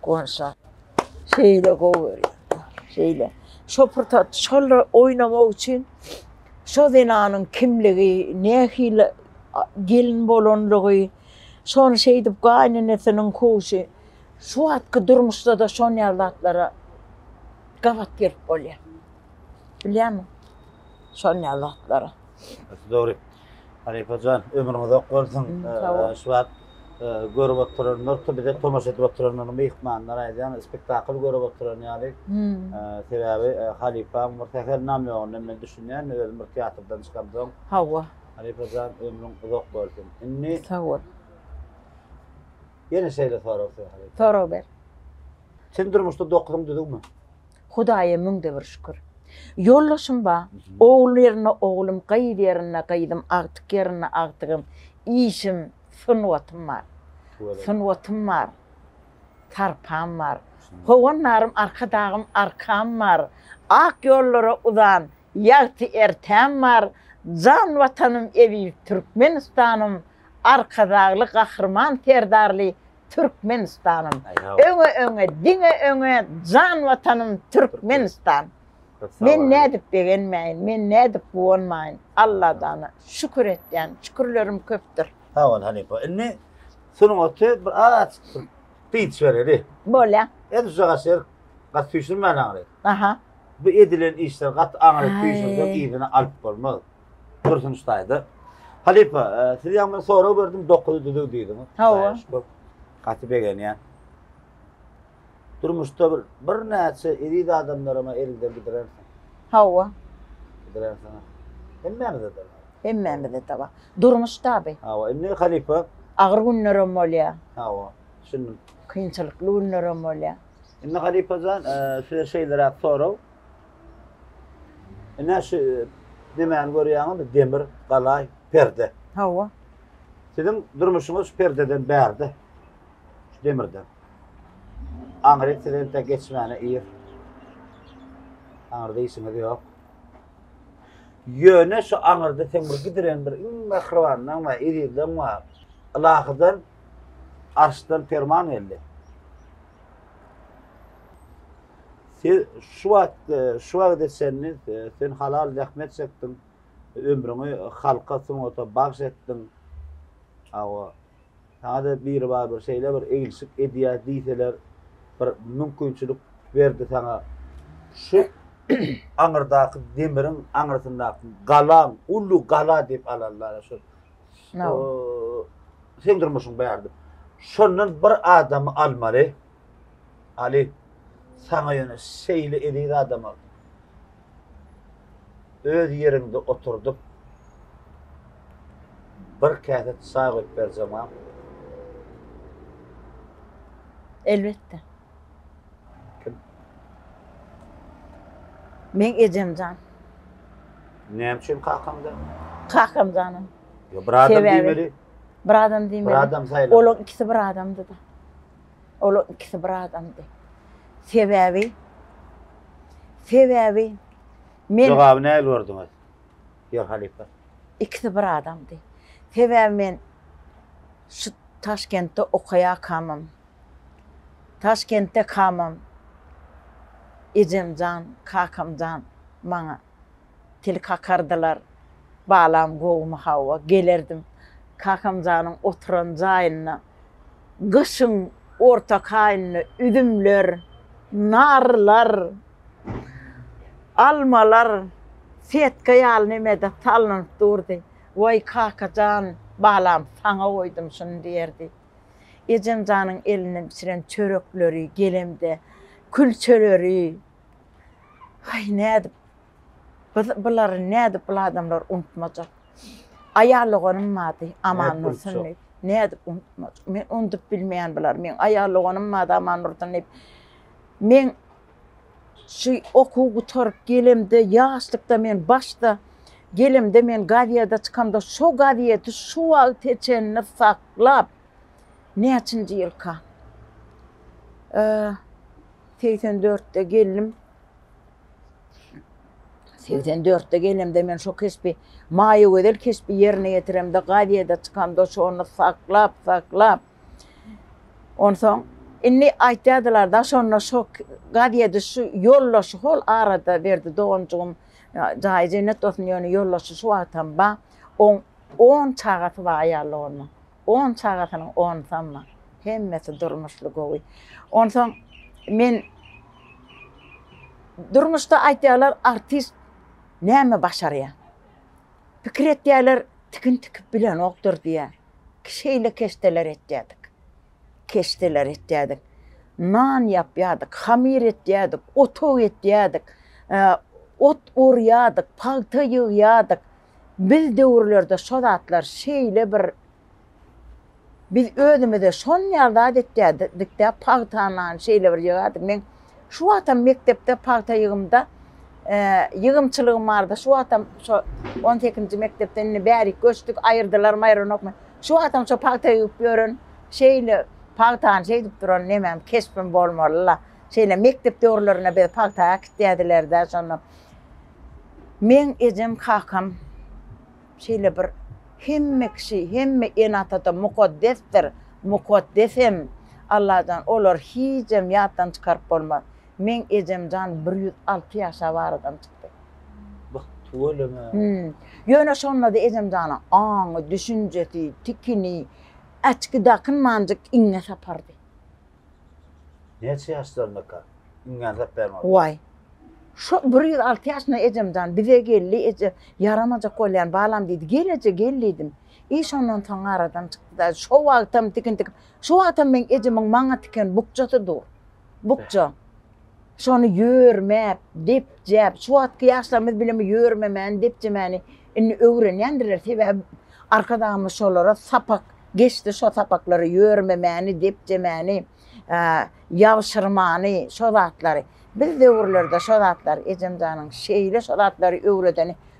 Gonşa. Şeýle gowy görýän. Şeýle. Şo pursat şol oýnamak üçin şo zenanyň kimligi, nähili gelin bolanlygy, şony şeýdip gaýynenesiniň kowşy şu wagtky durmuşda-da şon ýaly zatlara gabat gelip bolýar. Bilýärmiň? Şon ýaly zatlara. Gaty dogry. Halypa jan, ömrüň uzak bolsun. Şu wagt görüp oturanlar, bize tomaşa edip oturanlar, myhmanlar aýdýan, spektakl görüp oturan ýaly. Sebäbi halypaň bir sähel namýogyny men düşünýän, özüm bir teatrdan çykamsoň. Hawa. Halypa jan, ömrüň uzak bolsun. Indi Sag bol. Ýene şeýle sorag size halypa. Sorag ber. Sen durmuşda dokuzyň düzüwmi? Hudaýa müňde bir şükür. Ýoldaşym bar. Ogul ýerinde oglum, gyz ýerinde gyzym, agtyk ýerinde agtygym, işim, sungatym bar. Sungatym bar. Sarpam bar. Howandarym Arkadagym arkam bar. Ak ýollara uzan ýagty ertäm bar. Jan Watanym eziz Türkmenistanym Arkadagly Gahryman Serdarly Türkmenistanym. Öňe öňe diňe öňe jan watanym Türkmenistan. Men nädip begenmäýin, men nädip guwanmaýyn. Alladana şükür etýän, şükürlerim köpdür. Sag bol halypa. Indi sungaty bir azajyk bir dynç bereli. Bolýa. Edil şu gaşy gaty süýşürmän aňry. Aha. Bu edilen işler gaty aňry süýşürseň yzyna alyp bolmaz. Dursun ştaýda. Halypa, e, siz ýaňy bir sorag berdim, dokuzy düzüw diýdiňiz. Hawa. Gaty begenýän. Durmuşda bir birnäçe eziz adamlaryma elinden gidirersiň. Hawa. Gidirersiň. Hemmämize de bar. Hemmämize de bar. Durmuş tabi. Hawa, indi halypa. Agyr günlerem bolýar. Hawa, düşündim. Kynçylykly günlerem bolýar. Indi halypa jan, e, size şeýleräk sorag. Ine şu. Nemäni görýäňizmi? Demir, galaý, perde. Hawa. Siziň durmuşyňyz şu perdeden bärde. Şu demirden. Aňryk size entek geçmäne ir. Aňyrda işiňiz ýok. Ýöne şu aňyrda seň bir gidiren bir iň mähribanlaň bar, ezizleň bar. Ylahydan, arşdan perman geldi. Siz şu wagt, şu wagta çenli sen halal zähmet çekdiň, ömrüňi halka, sungata bagş etdiň. Hawa. Saňa-da biri bar bir şeýle bir eglişik edýär diýseler, bir mümkinçilik berdi saňa. Şu aňyrdaky demiriň aňyrsyndaky galaň, uly gala diýip alarlar şu. Seň durmuşyň bärde. Şondan bir adamy almaly. Aly, saňa ýöne şeýle eziz adamy öz ýeriňde oturdyp, bir käse çaý goýup berjegem. Elbetde. Kim? Meň ejemjan. Näme üçin kakaňdan? Kakamjanam. Ýa bir adam diýmeli. Bir adam diýmeli. Bir adam saýlamaly. Olaň ikisi bir adamdy-da. Olaň ikisi bir adamdy. Sebäbi sebäbi men Jogaby nähili gördüňiz? Ýör halypa. Ikisi bir adamdy. Sebäbi men şu Taşkentde okaýarkamam, Taşkentde kamam ejemjan, kakamjan maňa til kakardylar. Balam gowumy hawa gelerdim. Kakamjanyň oturan jaýynda gyşyň ortaky aýynda üzümler, narlar, almalar setka ýaly nemede salnyp durdy. Waý kakajan, balam saňa goýdum şuny diýerdi. Ejemjanyň elinden bişiren çörekleri gelemde, külçeleri, aý nädip Biz bulary nädip bul adamlar unutmajak. Aýal doganym bardy, Aman Nursun diýip. Nädip unutmajak. Men unudyp bilmeýän bulary. Meň aýal doganym bardy, Aman Nursun diýip. Men şu okuw gutaryp gelemde, ýaşlykda men başda gelemde men gazýada çykamda şo gazýeti şu wagta çenli saklap näçinji ýylka? 84-de geldim. 84-de gelemde men şo keşbi, Maýagözel keşbi ýerine ýetiremde, gazýede çykamda şony saklap, saklap. Onsoň indi aýtýardylar-da, şonda şo gazýedi şu ýoldaşy hol arada berdi doganjygym, jaýy jennet bolsun, ýöne ýoldaşy şu wagtam bar. Oň on çagasy bar aýal doganynyň. On çagasynyň onusam bar. Hemmesi durmuşly gowy. Onsoň men durmuşda aýtýarlar artist näme başarýar? Pikir etýärler tikin tikip bilenokdyr diýýär. Şeýle keşdeler etýärdik. Keşdeler etýärdik. Nan ýapýardyk, hamyr etýärdik, otag etýärdik, ot orýardyk, pagta ýygýardyk. Biz döwürlerde şo zatlar şeýle bir biz özümize şonýaly zat etýädikdä pagtanany şeýle bir ýygardyk. Men şu wagtam mekdepde pagta ýygymda ýygymçylygym bardy. Şu wagtam şo on sekizinji mekdepden indi bärik göçdük, aýyrdylarmy aýyranokmy. Şu wagtam şo pagta ýygyp ýören şeýle pagtany şeýdip duran nemem keşbim bolmaly-la. Şeýle mekdep döwürlerinde bizi pagta äkitýärdiler-dä şonda. Meň ejem kakam şeýle bir hemme kişi, hemme ene-ata-da mukaddesdir, mukaddesem Allajan olary hijem ýatdan çykaryp bolmaz. Meň ejemjan 106 ýaşap aradan çykdy. Bah, tüweleme. Hüm. Ýöne şonda-da ejemjanyň aňy, düşünjesi, tikini, äçki dakynmanjyk iňňe sapardy. Näçe ýaşlaryndaka iňňäni sapýan boldy? Waý. Şo 106 ýaşynda ejemjan bize geldi, eje ýaramajak bolýan balam diýdi. Gel eje, gel diýdim. I şondan soň aradan çykdy-da. Şo wagtam tikin tikip, şo wagtam meň ejemiň maňa tiken bukjasy dur. Bukja. Şony ýörmäp, depjäp, şu wagtky ýaşlarymyz bilemi ýörmemäni, depjemäni indi öwrenýändirler. Sebäbi Arkadagymyz şolara sapak geçdi, şo sapaklary ýörmemäni, depjemäni,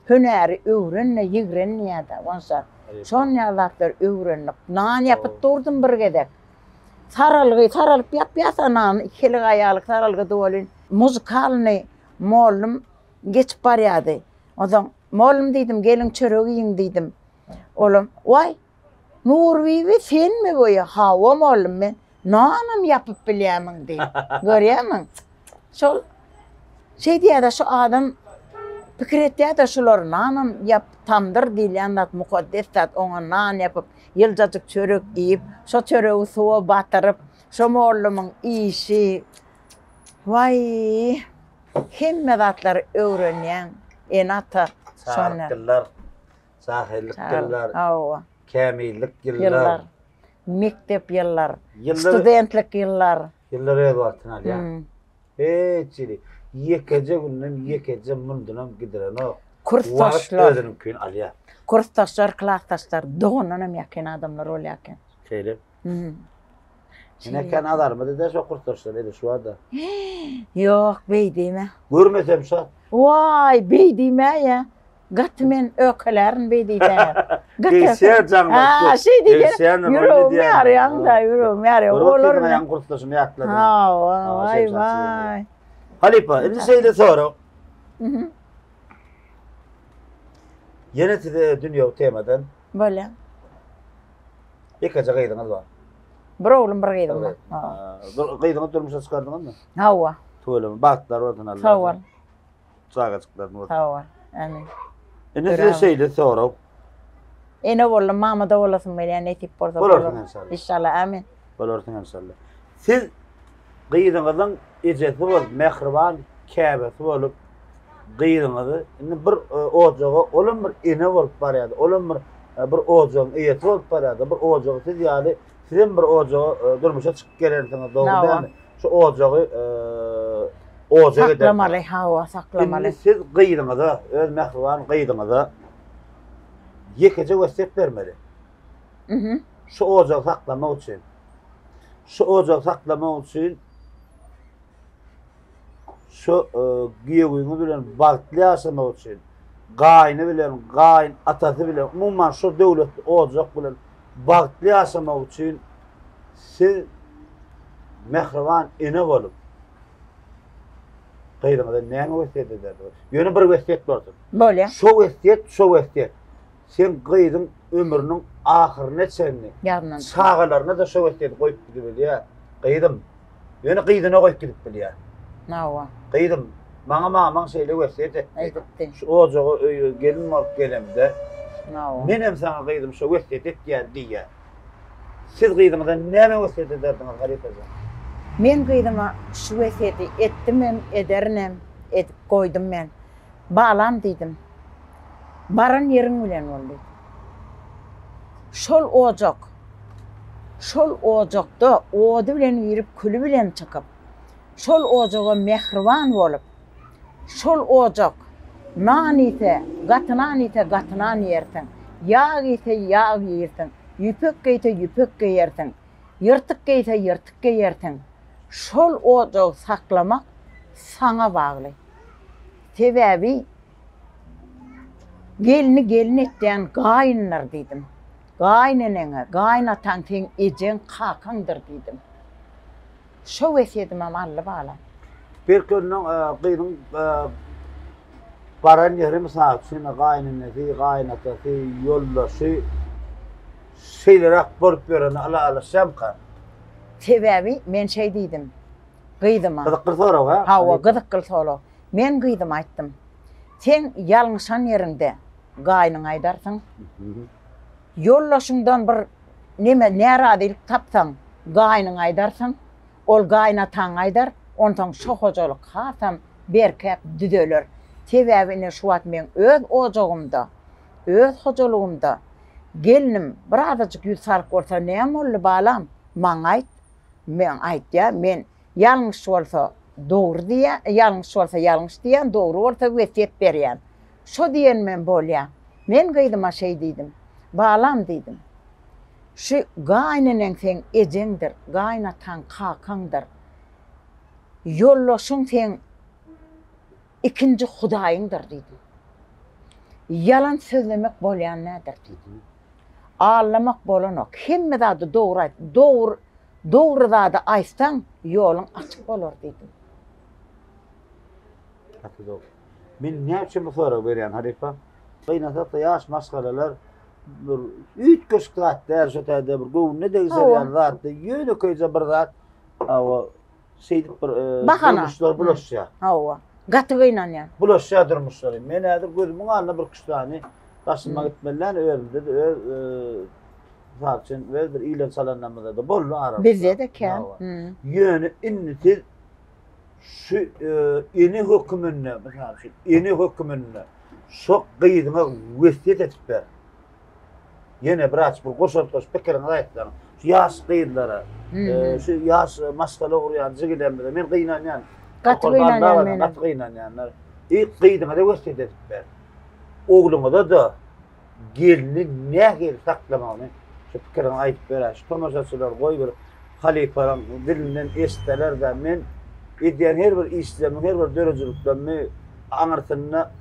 Hünäri öwren-de, ýigren diýýär-dä, Guwançjan. Şon ýaly zatlary öwrendik. Nan ýapyp durdum bir gezek. Saralgy, saralyp ýapýas-a nany, ikilik aýalyk saralgydy welin, muzykalnyý mollum geçip barýardy. Onsoň, Mollum diýdim, geliň çörek iýiň diýdim. Olam, Waý, Nurbibi senmi bu? Hawa mollum men. Nanam ýapyp bilýärmiň diýip. Görýärmiň? Şol şeý diýýär-de şu adam pikir etýär-de şular nanam ýap, tamdyr diýilýän zat mukaddes zat, oňa nan ýapyp, ýyljajyk çörek iýip, şo çöregi suwa batyryp, şo mollumyň işi. Waý, hemme zatlary öwrenýäň, ene-ata şonda. Çagalyk ýyllar. Jahyllyk ýyllar. Hawa. Kämillik ýyllar. Mekdep ýyllar. Studentlik ýyllar. Ýyllar öz wagtyny alýar. Hiç hili ýekeje günden ýekeje mundunam gidirenok. Kursdaşlar. Wagt özüniňkini alýar. Kursdaşlar, klasdaşlar dogandan hem ýakyn adamlar bolýar eken. Şeýle. Ine kän azarmady da şo kursdaşlar edi şu wada. Ýok, beý diýme. Görmesem şat. Waý, beý diýme ýa. Gaty men ökelärin beý diýseňiz. Degişýär jaňlar. Ha, şeý diýseň. Ýüregim ýarýaň-da, ýüregim ýarýar. Olar meniň kursdaşymy ýatladym. Ha, waý, waý. Halypa, indi şeýle sorag. Ýene size dünýewi temadan. Bolýar. Ýekeje gyzyňyz bar. Bir oglum, bir gyzym bar. Gyzyňyzy durmuşa çykardyňyzmy? Hawa. Tüweleme, bagtlar bolsun Alla. Sag bol. Çagajyklaryny bolsun. Sag bol. Amin. Indi size şeýle sorag. Ene boldum, mama-da bolasym gelýär, nesip bolsa bolarsyň inşallah. Inşallah, amin. Bolarsyň inşallah. Siz gyzyňyzyň ejesi bolup, mähriban käbesi bolup, gyzyňyzy indi bir e, ojaga olam bir ene bolup barýardy. Olam bir e, bir ojagyň eýesi bolup barýardy. Bir ojagy siz ýaly sizem bir ojaga e, durmuşa çykyp gelensiňiz, dogry dälmi? Şu ojagy ojak eder. Saklamaly, hawa, saklamaly. Indi siz gyzyňyza, öz mähriban gyzyňyza ýekeje wesýet bermeli. Mhm. Şu ojagy saklamak üçin. Şu ojagy saklamak üçin şu e, giýewiňiz bilen bagtly ýaşamak üçin, gaýny bilen, gaýyn atasy bilen, umuman şu döwletli ojak bilen bagtly ýaşamak üçin siz mähriban ene bolup gyzyňyza näme wesýet ederdiňiz? Ýöne bir wesýet bolsun. Bolýar. Şo wesýet, şo wesýet. Seň gyzyň ömrüniň ahyryna çenli çagalaryna-da şo wesýeti goýup gidibilýär. Gyzym, ýöne gyzyna goýup gidip bilýär. Hawa. Gyzym, maňa mamaň şeýle wesýet etdi. Aýdypdy. Şu ojaga öýe gelin bolup gelemde, Hawa. menem saňa gyzym şo wesýeti etýän diýýär. Siz gyzyňyza näme wesýet ederdiňiz, halypajan? Men gyzyma şu wesýeti etdimem, ederinem, edip goýdum men. Balam diýdim. Baran ýeriň bilen bol diýdim. Şol ojak, şol ojakda ody bilen girip, küli bilen çykyp, şol ojaga mähriban bolup, şol ojak nan iýse, gaty nan iýse, gaty nan iýersiň, ýag iýse, ýag iýersiň, ýüpek geýse, ýüpek geýersiň, ýyrtyk geýse, ýyrtyk geýersiň. Şol ojagy saklamak saňa bagly. Sebäbi gelni gelin etýän gaýyndyr diýdim. Gaýyneneňe, gaýynataň seň ejeň, kakaňdyr diýdim. Şo wesýedimem aldy balam. Belki ondan gyzyň baran ýeri mysal üçin gaýynenesi, gaýynatasy, ýoldaşy şeýleräk bolup ýörende ylalaşýamyka? Sebäbi men şeý diýdim. Gyzyma. Gyzykly sorag ha? Hawa, gyzykly sorag. Men gyzyma aýtdym. Sen ýalňyşan ýeriňde gaýnyňa aýdarsyň. Ýoldaşyňdan bir neme närazylyk tapsaň, gaýnyňa aýdarsyň. Ol gaýynataňa aýdar. Onsoň şo hojalyk hasam berkäp düzeler. Sebäbi ine şu wagt meň öz ojagymda, öz hojalygymda gelnim birazajyk ýüz salyk bolsa näme boldy balam, maňa aýt. Men aýtýan, men ýalňyş bolsa dogry diýýän, ýalňyş bolsa ýalňyş diýýän, dogry bolsa wesýet berýän. Şo diýenimem bolýa. Men gyzyma şeý diýdim. Balam diýdim. Şu gaýyneneň seň ejeňdir, gaýynataň kakaňdyr. Ýoldaşyň seň ikinji hudaýyňdyr diýdim. Ýalan sözlemek bolýan nädir diýdim. Aldamak bolanok. Hemme zady dogry aýt. Dogry dogry zady aýtsaň, ýoluň açyk bolar diýdim. Gaty dogry. Men näme üçin bu soragy berýän halypa? Gynansak-da ýaş maşgalalar bir üýtgeşik zat däl şo taýda bir göwnüne degişer ýaly zat däl. Ýönekeýje bir zat. Hawa, şeýdip bir Bahana. durmuşlar bulaşýar. Hawa. Gaty gynanýan. Bulaşýar durmuşlary. Men häzir gözümiň alnynda bir küştany daşyma gitmeli däl, özümde-de öz mysal üçin öz bir ilen çalanlarymyzda-da boldy aramyzda. Bizde-de kän. Hawa. Ýöne indi siz şu ene höküminde, mysal üçin, ene höküminde şo gyzyňa wesýet edip ber. Ýene biraz bir goşant-goş pikiriňizi aýtsaň. Şu ýaş gyzlara, şu ýaş maşgala gurýan jigilerimize men gynanýan. Gaty gynanýan men. Gaty gynanýanlar. I gyzyňyza wesýet edip ber. Ogluňyza-da gelni nähili saklamagyny şu pikiriňi aýdyp beräý. Şu tomaşaçylar goý bir halypalaryň dilinden eşitseler-de men edýän her bir işlerimiň, her bir döredijiliklerimi aňyrsynda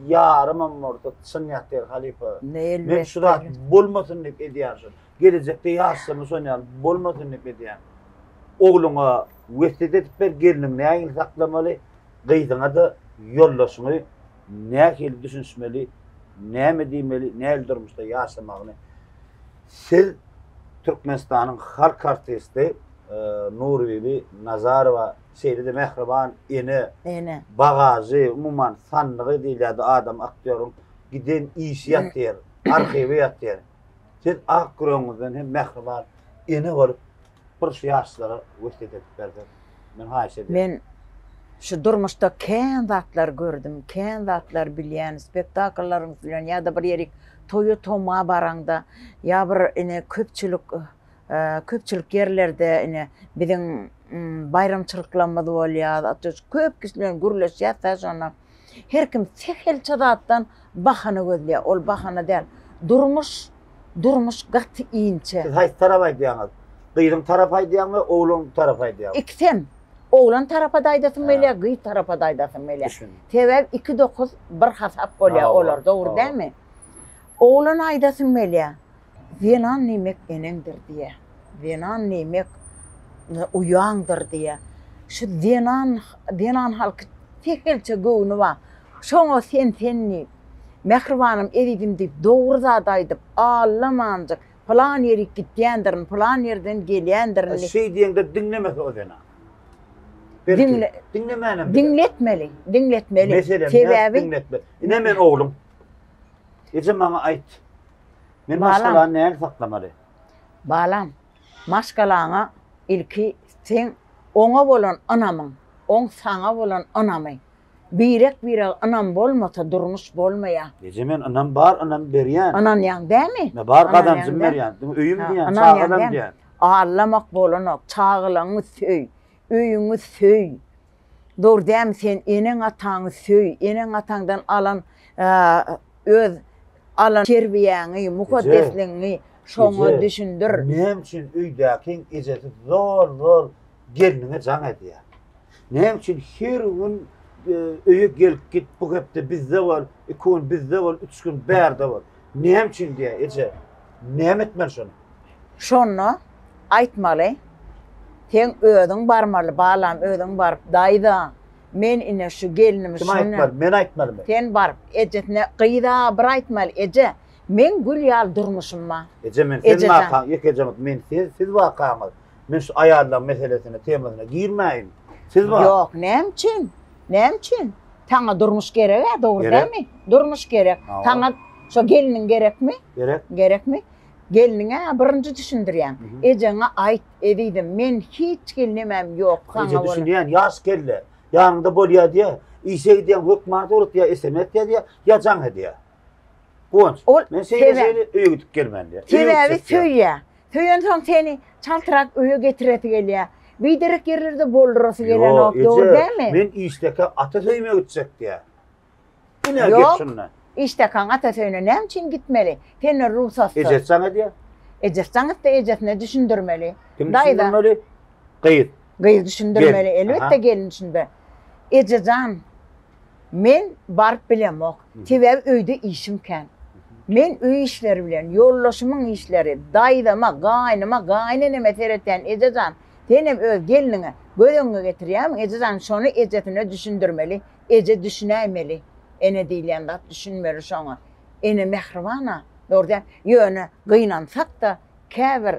ýarymam bolsa çyn ýatyr halypa. Men şu zat bolmasyn diýip edýän şony. Gelejekde ýaşlarymyz şon ýaly bolmasyn diýip edýän. Ogluňa wesýet edip ber, gelniňi nähili saklamaly, gyzyňa-da ýoldaşyňy nähili düşünişmeli, näme diýmeli, nähili durmuşda ýaşamagyny. Siz Türkmenistanyň halk artisti Nurbibi Nazarowa şeýle-de mähriban ene, ene, bagažy, umuman sandygy diýilýärdi adam aktýoryň giden işi ýatyr, arhiwi ýatyr. Siz ak ýüregiňizden hem mähriban ene bolup bir şu ýaşlara wesýet edip berseň, men haýyş edýän. Men şu durmuşda kän zatlar gördüm, kän zatlar bilýän, spektakllaryň bilen ýa-da bir ýerik toýa toma baraňda, ýa bir ine köpçülik köpçülik ýerlerde ine biziň baýramçylyklarymyz bolýar, köp kişi bilen gürleşýäs-dä şonda. Her kim sähelçe zatdan bahana gözleýär. Ol bahana däl. Durmuş, durmuş gaty inçe. Siz haýsy tarap aýdýaňyz? Gyzyň tarapy aýdýaňmy, oglan tarapy aýdýaňmy? Ikisem. Oglan tarapa-da aýdasym gelýär, gyz tarapa-da aýdasym gelýär. Sebäbi iki dokuz bir hasap bolýar olar, dogry dälmi? Oglana aýdasym gelýär. Zenan diýmek eneňdir diýýär. Zenan diýmek uýaňdyr diýýär. Şu zenan, zenan halky sähelçe göwni bar. Şoňa sen-sen diýip, mähribanym, ezizim diýip, dogry zat aýdyp, aldamanjyk, pylan ýerik gitýändirin, pylan ýerden gelýändirin diýip. Şeý diýeňde diňlemese o zenan. Belki, Diňle, diňlemänem biler. Diňletmeli, diňletmeli. Meselem, Sebäbi. Diňletmeli. Ine men oglum. Eje maňa aýt. Men maşgalany nähili saklamaly? Balam, maşgalaňa ilki seň oňa bolan ynamyň, oň saňa bolan ynamy. Birek-birege ynam bolmasa durmuş bolmaýar. Eje men ynam bar, ynam berýän. Ynanýaň dämi? Men bar gazanjymy berýän, diňe öýüm diýýän, çagalam diýýän. Aldamak bolanok, çagalaňy söý, öýüňi söý. Dogry dämi sen eneň-ataňy söý, eneň-ataňdan alan öz alan terbiýäňi, mukaddesligiňi şoňa düşündir. Näme üçin öýdäkiň ejesi zor-zor gelniňe jaň edýär? Näme üçin her gün öýe gelip git, bu hepde bizde bol, iki gün bizde bol, üç gün bärde bol. Näme üçin diýýär eje? Näme etmeli şony? Şonda aýtmaly, Seň özüň barmaly, balam, özüň baryp, daýza, men ine şu gelnimi Kim şuny. aýtmaly? Men aýtmalymy? Sen baryp, ejesine, gyza bir aýtmaly, eje, meň gül ýaly durmuşym bar. Eje, men sen wakaň, ýekeje minut, men siz, siz wakaňyz. Men şu aýallaň meselesine, temasyna girmäýin. Siz bar. Ýok, näme üçin? Näme üçin? Saňa durmuş gerek-ä, dogry dälmi? Durmuş gerek. Saňa şo gelniň gerekmi? Gerek. Gerekmi? Gelniňe birinji düşündirýäň. Ejeňe aýt, ezizim, men hiç hili nemäm ýok saňa Eje bolan. düşünýän, ýaş kelle. Ýanyňda bolýa diýýär. Işe gidýäň hökman surat ýa sms ýazýar, ýa jaň edýär. Guwanç, Ol men şeýle şeýle öýe gidip gelmen diýýär. Sebäbi söýýär. Söýensoň seni çaltrak öýe getiresi gelýär. Biderek ýerlerde boldurasy gelenok, dogry dälmi? Men işdekä ata söýüme gitjek diýýär. Ine gep Ýok. şunda. Işdekaň ata söýüne näme üçin gitmeli? Senden rugsatsyz. Ejesi jaň edýär. Ejesi jaň etse ejesine düşündirmeli. Kim Daýza. düşündirmeli? Gyz. Gyz düşündirmeli. Gelin. Elbetde gelin düşündir. Ejejan. Men baryp bilemok. Sebäbi öýde işim kän. Men öý işleri bilen, ýoldaşymyň işleri, daýzama, gaýnyma, gaýyneneme seretýän eje jan, senem öz gelniňe göz öňüňe getirýärmiň eje jan, şony ejesine düşündirmeli, eje düşünäýmeli. Ene diýilýän zat düşünmeli şoňa. Ene mähriban-a, dogry däl. Ýöne gynansak-da käbir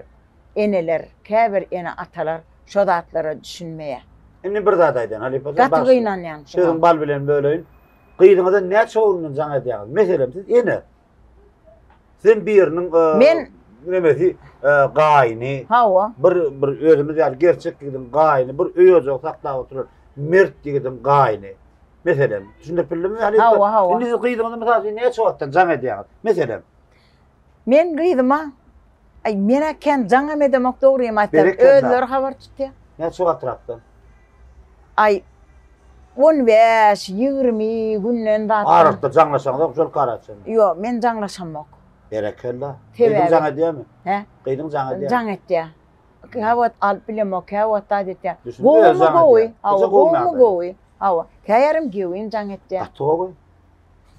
eneler, käbir ene-atalar şo zatlara düşünmeýär. Indi bir zat aýdaýyn, halypa jan. Gaty gynanýan şuňa. Sözüň bal bilen böleýin. Gyzyňyza näçe günden jaň edýäňiz? Meselem, siz ene. Sen biriniň Men nemesi gaýyny. Hawa. Bir bir özümiz ýaly gerçek ýigidiň gaýyny, bir öý ojagy saklap oturan mert ýigidiň gaýyny. Meselem, düşündirip bildimmi halypa? Hawa, hawa. Indi siz gyzyňyza mysal üçin näçe wagtdan jaň edýäňiz? Meselem. Men gyzyma Aý, men-ä kän jaňam edemok, dogrymy aýtsam. Berekella. Özleri habar tutýar. Näçe wagtrakdan? Aý, on bäş, 20 günden zatdan. Aralykda jaňlaşaňyzok şol karaçeni? Ýok, men jaňlaşamok. Berekella. Sebäbi. Gyzyň jaň edýärmi? Hä? Gyzyň jaň edýärmi? Jaň etýär. Käwagt alyp bilemok, käwagt zat etýär. Düşündim, özi Gowumy jaň gowy? edýär. Hawa, Eje gowumy gowumy ýagdaýy? gowy? Hawa. Käýarym gewin jaň etýär. Gaty gowy.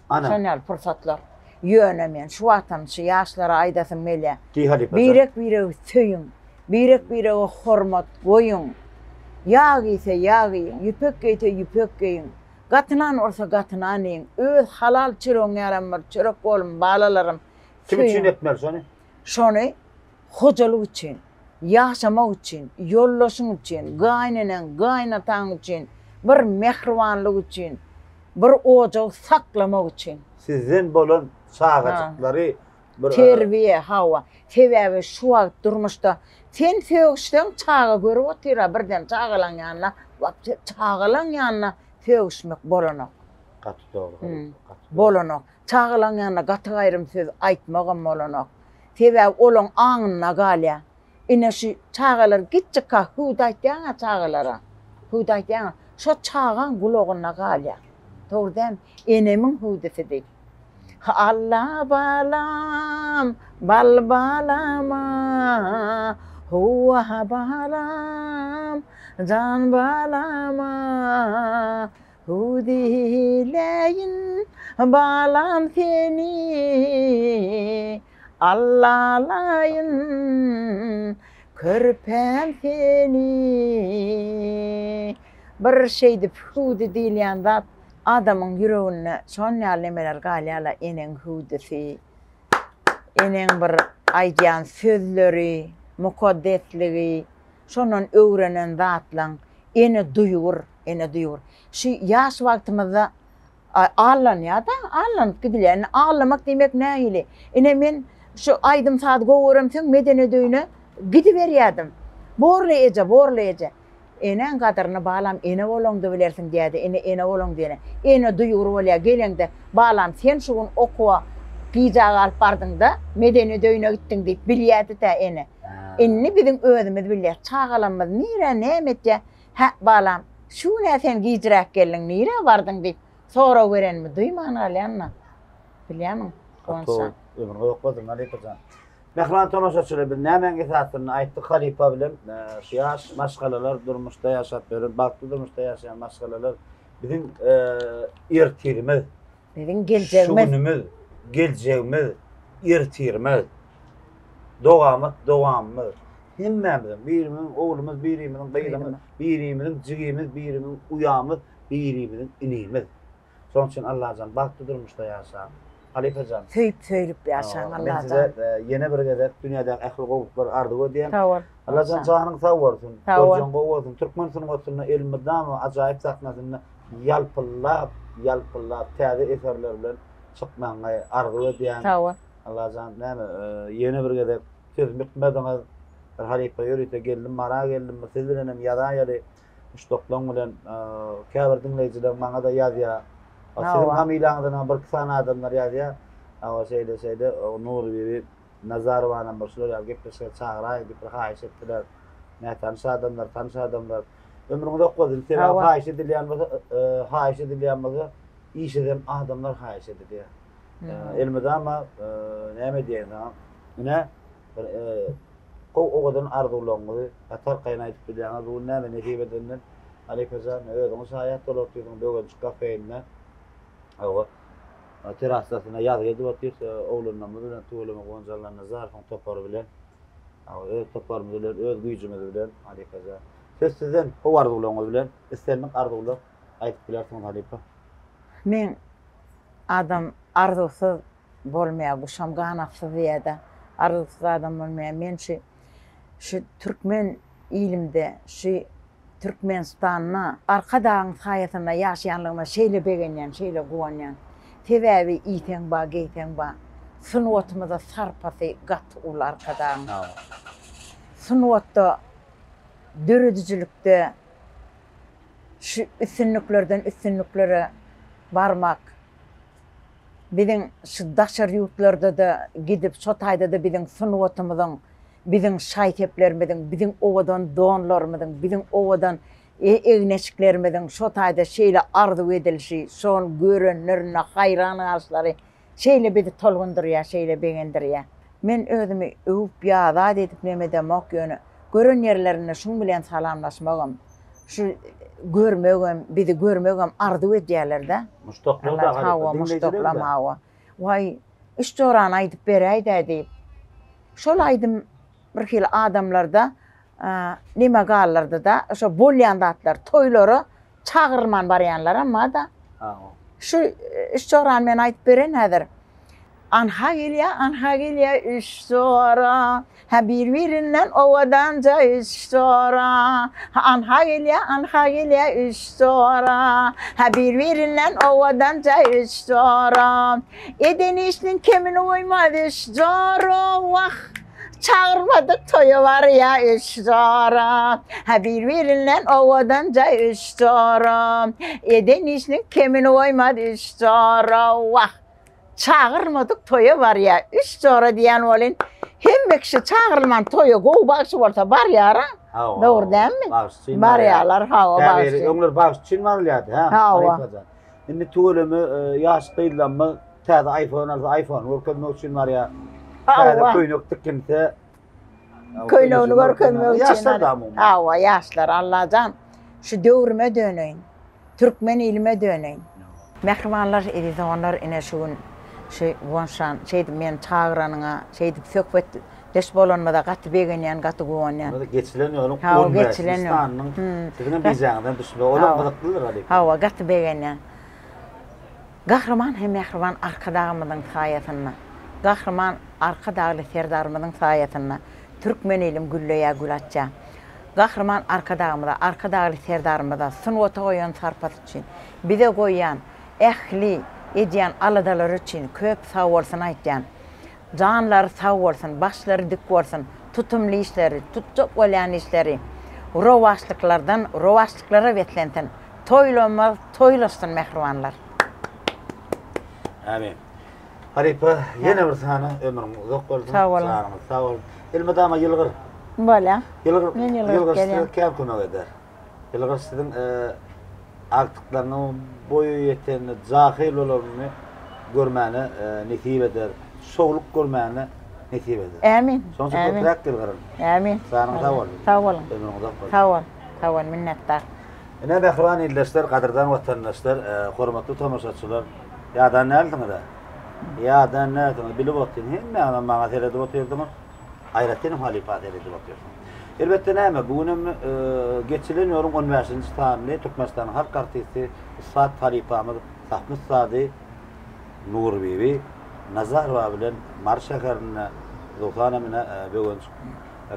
Ana. Şon ýaly pursatlar. Ýöne men şu wagtam şu ýaşlara aýdasym gelýär. Diý halypa jan. Birek-biregi söýüň. Birek-birege hormat goýuň. Ýag iýse ýag iýiň, ýüpek geýse ýüpek geýiň. Gaty nan bolsa gaty nan iýiň. Öz halal çöregiň ýalam bir çörek boluň balalarym. Kim üçin etmeli şony? Şony hojalyk üçin, ýaşamak üçin, ýoldaşyň üçin, gaýyneneň, gaýynataň üçin, bir mähribanlyk üçin, bir ojagy saklamak üçin. Sizden bolan çagajyklary bir. Terbiýe, hawa. Sebäbi şu wagt durmuşda sen sögüşseň çaga görüp otyr-a birden çagalaň ýanynda, wapşe çagalaň ýanynda sögüşmek bolanok. Gaty dogry, gaty dogry. Bolanok. Çagalaň ýanynda gaty gaýrym söz aýtmagam bolanok. Sebäbi olaň aňynda galýar. Ine şu çagalar gitjikka hüwdi aýtýaň-a çagalara. Hüwdi aýtýaň-a. Şo çagaň gulagynda galýar. Dogry dälmi? Enemiň hüwdüsi diýip. Alla balam, bal balama, Huwa balam, jan balama. Hüwdüläýin balam seni, Allalaýyn körpäm seni. Bir şeýdip hüwdi diýilýän zat adamyň ýüreginde şon ýaly nemeler galýar-la, eneň hüwdüsi, eneň bir aýdýan sözleri, mukaddesligi. Şondan öwrenen zatlaň ene duýgur, ene duýgur. Şu ýaş wagtymyzda allanýar-da, allanyp gidilýär. Indi allamak diýmek nähili? Ine men şu aýdym-sazy gowy göremsoň medeniýet öýüne gidiberýärdim. Borly eje, borly eje. Enäň gadyryny balam ene bolaňda bilersiň diýýärdi, ene ene bolaň diýene. Ene duýgur bolýar, geleňde, balam sen şu gün okuwa gijä galyp bardyň-da, medeniýet öýüne gitdiň diýip bilýärdi-dä ene. Indi biziň özümiz bilýäs, çagalarymyz nirä näme etýär, hä, balam, şu gün-ä sen gijräk geldiň, nirä bardyň diýip sorag berenimi duýman galýan-da. Bilýärmiň, Gaty Gonçjan? ömrüňe ýok bolsun, halypa jan. Mähriban tomaşaçylar, biz nämäň esasynda aýtdyk halypa bilen, şu ýaş maşgalalar, durmuşda ýaşap ýören, bagtly durmuşda ýaşaýan maşgalalar biziň ertirimiz. Biziň geljegimiz. Şu günümiz, geljegimiz, ertirimiz, dowamat dowamymyz. Hemmämiziň, birimiziň oglumyz, birimiziň gyzymyz, birimiziň jigimiz, birimiziň uýamyz, birimiziň inimiz. Şonuň üçin Allajan bagtly durmuşda ýaşaň. Halypa jan. Söýüp söýlüp ýaşaň Men Allajan. size ýene bir gezek dünýädäki ähli gowulyklary arzuw edýän. Sag bol. Allajan janyň sag bolsun. Sag bol. Görjeň gowy bolsun. Türkmen sungatynda elmydama ajaýyp sahnasynda ýalpyldap, ýalpyldap täze eserler bilen çykmagyňy arzuw edýän. Sag bol. Allajan näme, ýene bir gezek sözümi ýykmadyňyz. Bir halypa ýörite geldim, Mara geldim, bir siz bilen hem ýazaýaly. Muşdaklaň bilen käbir diňleýjiler maňa-da ýazýar. Siziň familiýaňyzdan hem birki sany adamlar ýazýar. Hawa, şeýle-şeýle, Nurbibi Nazarowanam bir şular ýaly gepleşige çagyraýyň diýip bir haýyş etdiler. Nätanyş adamlar, tanyş adamlar. Ömrüňiz ok bolsun. Sebäbi haýyş edilýän bolsa, haýyş edilýän bolsa, iş eden adamlar haýyş edilýär. Elmydama näme diýeýin saňa? Ine, bir gowy owadan arzuwlaryňyzy gaty arkaýyn aýdyp bilýäňiz. Bu gün näme nesip edenden Halypa jan, özüňiz şaýat bolup otyrsyň Böwenjik kafeinde. Hawa. Terasasynda ýazgy edip otyrys. Oglanlarymyz bilen tüweleme Guwanç Allanazarowyň topary bilen. Hawa, öz toparymyz bilen, öz güýjümiz bilen halypajan. Söz sizden, gowy arzuwlaryňyz bilen, islendik arzuwlar aýdyp bilersiňiz halypa. Men adam arzuwsyz bolmaýar, guşam ganatsyz diýýär-de. Arzuwsyz adam bolmaýar. Men şu şu türkmen ilimde, şu Türkmenistanda Arkadagyň saýasynda ýaşaýanlygyma şeýle begenýän, şeýle guwanýan. Sebäbi iýseň ba, geýseň ba. Sungatymyza sarpasy gaty uly Arkadagyň. Sungatda, döredijilikde şu üstünliklerden üstünliklere barmak, biziň şu daşary ýurtlarda-da gidip, şo taýda-da biziň sungatymyzyň Biziň şaý-seplerimiziň, biziň owadan donlarymyzyň, biziň owadan egin-eşiklerimiziň şo taýda şeýle arzuw edilişi, şony görenlerinde haýran galyşlary şeýle bizi tolgundyrýar, şeýle begendirýär. Men özümi öwüp ýa zat edip neme edemok, ýöne gören ýerlerinde şuň bilen salamlaşmagam, şu görmegem, bizi görmegem arzuw edýärler-de. Muşdaklar-da Hawa, muşdaklam hawa. Waý, üç jorany aýdyp beräý-dä diýip. Şol aýdym birhili adamlarda neme galdyrdy-da, şo bolýan zatlar, toýlara çagyrylman barýanlaram bar-da. Şu üç jorany men aýdyp bereýin häzir. Anha gelýär, anha gelýär üç jora, Hä bir-birinden owadanja üç jora. Ha anha gelýär, anha gelýär üç jora, Hä bir-birinden owadanja üç jora. Eden işiniň kemini goýmaz üç jora, Wah, çagyrmadyk toýa barýar üç jora. Hä bir-birinden owadanja üç jora, Eden işiniň kemini goýmaz üç jora, Wah, Çagyrylmadyk toýa barýar. Üç jora diýýän welin, hemme kişi çagyrylman toýa gowy bagşy bolsa barýar-a. Hawa. Dogry dälmi? Bagşy üçin barýarlar. Hawa, bagşy. Öňler bagşy üçin barylýardy, hä? Hawa. Indi tüweleme e, ýaş gyzlarymyz täze iPhone alsa, iPhone görkezmek üçin barýar. Täze köýnek tikinse, köýnegini görkezmek üçin. Ýaşlar da umuman. Hawa, ýaşlar Allajan şu döwrüme döneýin. Türkmen ilime döneýin. Mähribanlar, eziz doganlar, ine şu gün şu Guwançjan şeýdip meni çagyranyňa, şeýdip söhbetdeş bolanymyza gaty begenýän, gaty guwanýan. Muny geçilen ýoluň on bäşinji sanynyň siziňem bijäňizden düşmegi, olam gyzyklydyr halypa. Hawa, gaty begenýän. Gahryman hem mähriban Arkadagymyzyň saýasynda, Gahryman Arkadagly Serdarymyzyň saýasynda türkmen ilim gülleýär, gül açýar. Gahryman Arkadagymyza, Arkadagly Serdarymyza sungata goýan sarpasy üçin, bize goýýan ähli edýän aladalary üçin köp sagbolsun aýtýan. Janlary sag bolsun, başlary dik bolsun, tutumly işleri, tutjak bolýan işleri rowaçlyklardan rowaçlyklara beslensin. Toýlamaz toýlaşsyn mähribanlar. Amin. Halypa ýene bir sany ömrüň uzak bolsun. Sag boluň. Janyňyz sag bolsun. Elmydama ýylgyr. Bolýa. Ýylgyr. Men ýylgyryp Ýylgyr size gelýän. kän kömek eder. Ýylgyr siziň agtyklarynyň boýy ýetenini, jahyl bolanyny görmäne nesip eder. Şowluk görmäne nesip eder. Ämin. Şonuň üçin Ämin. köpräk ýylgyryň. Ämin. Janyňyz sag bolsun. Sag boluň. Ömrüň uzak bolsun. Sag bol. Sag bol. Minnetdar. Ine mähriban ildeşler, gadyrdan watandaşlar, hormatly tomaşaçylar, ýadan dälsiňiz-ä? Ýadan dälsiňiz, bilip otyryn, hemmäňizem maňa seredip otyrdyňyz, aýratynam halypa seredip otyrsyňyz. Elbetde näme, bu günem geçilen ýoluň on bäşinji sanyny Türkmenistanyň halk artisti, ussat halypamyz, sahna ussady Nurbibi Nazarowa bilen Mary şäherinde, hususanam ine Begenç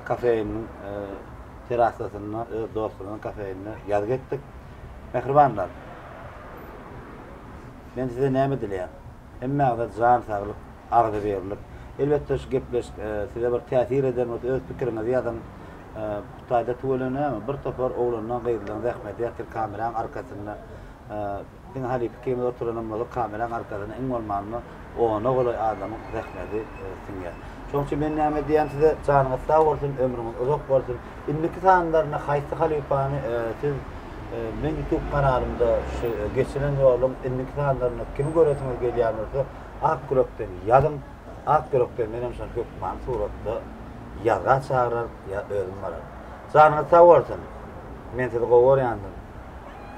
kafeýiniň terasasynda öz dostumyzyň kafeýinde ýazgy etdik. Mähribanlar! Men size näme dileýän? Hemmäňize jan saglyk, agzybirlik. Elbetde şu gepleşik size bir täsir eden bolsa öz pikiriňizi ýazyň. Bu taýda tüweleme näme bir topar oglanlaň gyzlaň zähmeti ýatyr kameraň arkasynda. Diňe halypa ikimiz oturanam bolsak kameraň arkasyna iň bolmanda ona golaý adamyň zähmeti siňýär. Şonuň üçin men näme diýýän size janyňyz sag bolsun, ömrüňiz uzak bolsun. Indiki sanlarynda haýsy halypany siz meň ýutub kanalymda şu geçilen ýoluň indiki sanlarynda kimi göresiňiz gelýän bolsa ak ýürekden ýazyň. Ak ýürekden menem şony hökmany suratda ýazga çagyrar ýa özüm bararyn. Janyňyz sag bolsun. Men sizi gowy görýändim.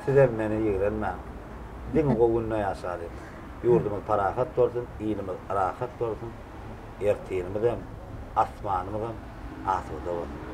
Sizem meni ýigrenmäň. Diňe gowy günde ýaşalyň. Ýurdumyz parahat bolsun, ilimiz rahat bolsun, ertirimizem, asmanymyzam asuda bolsun.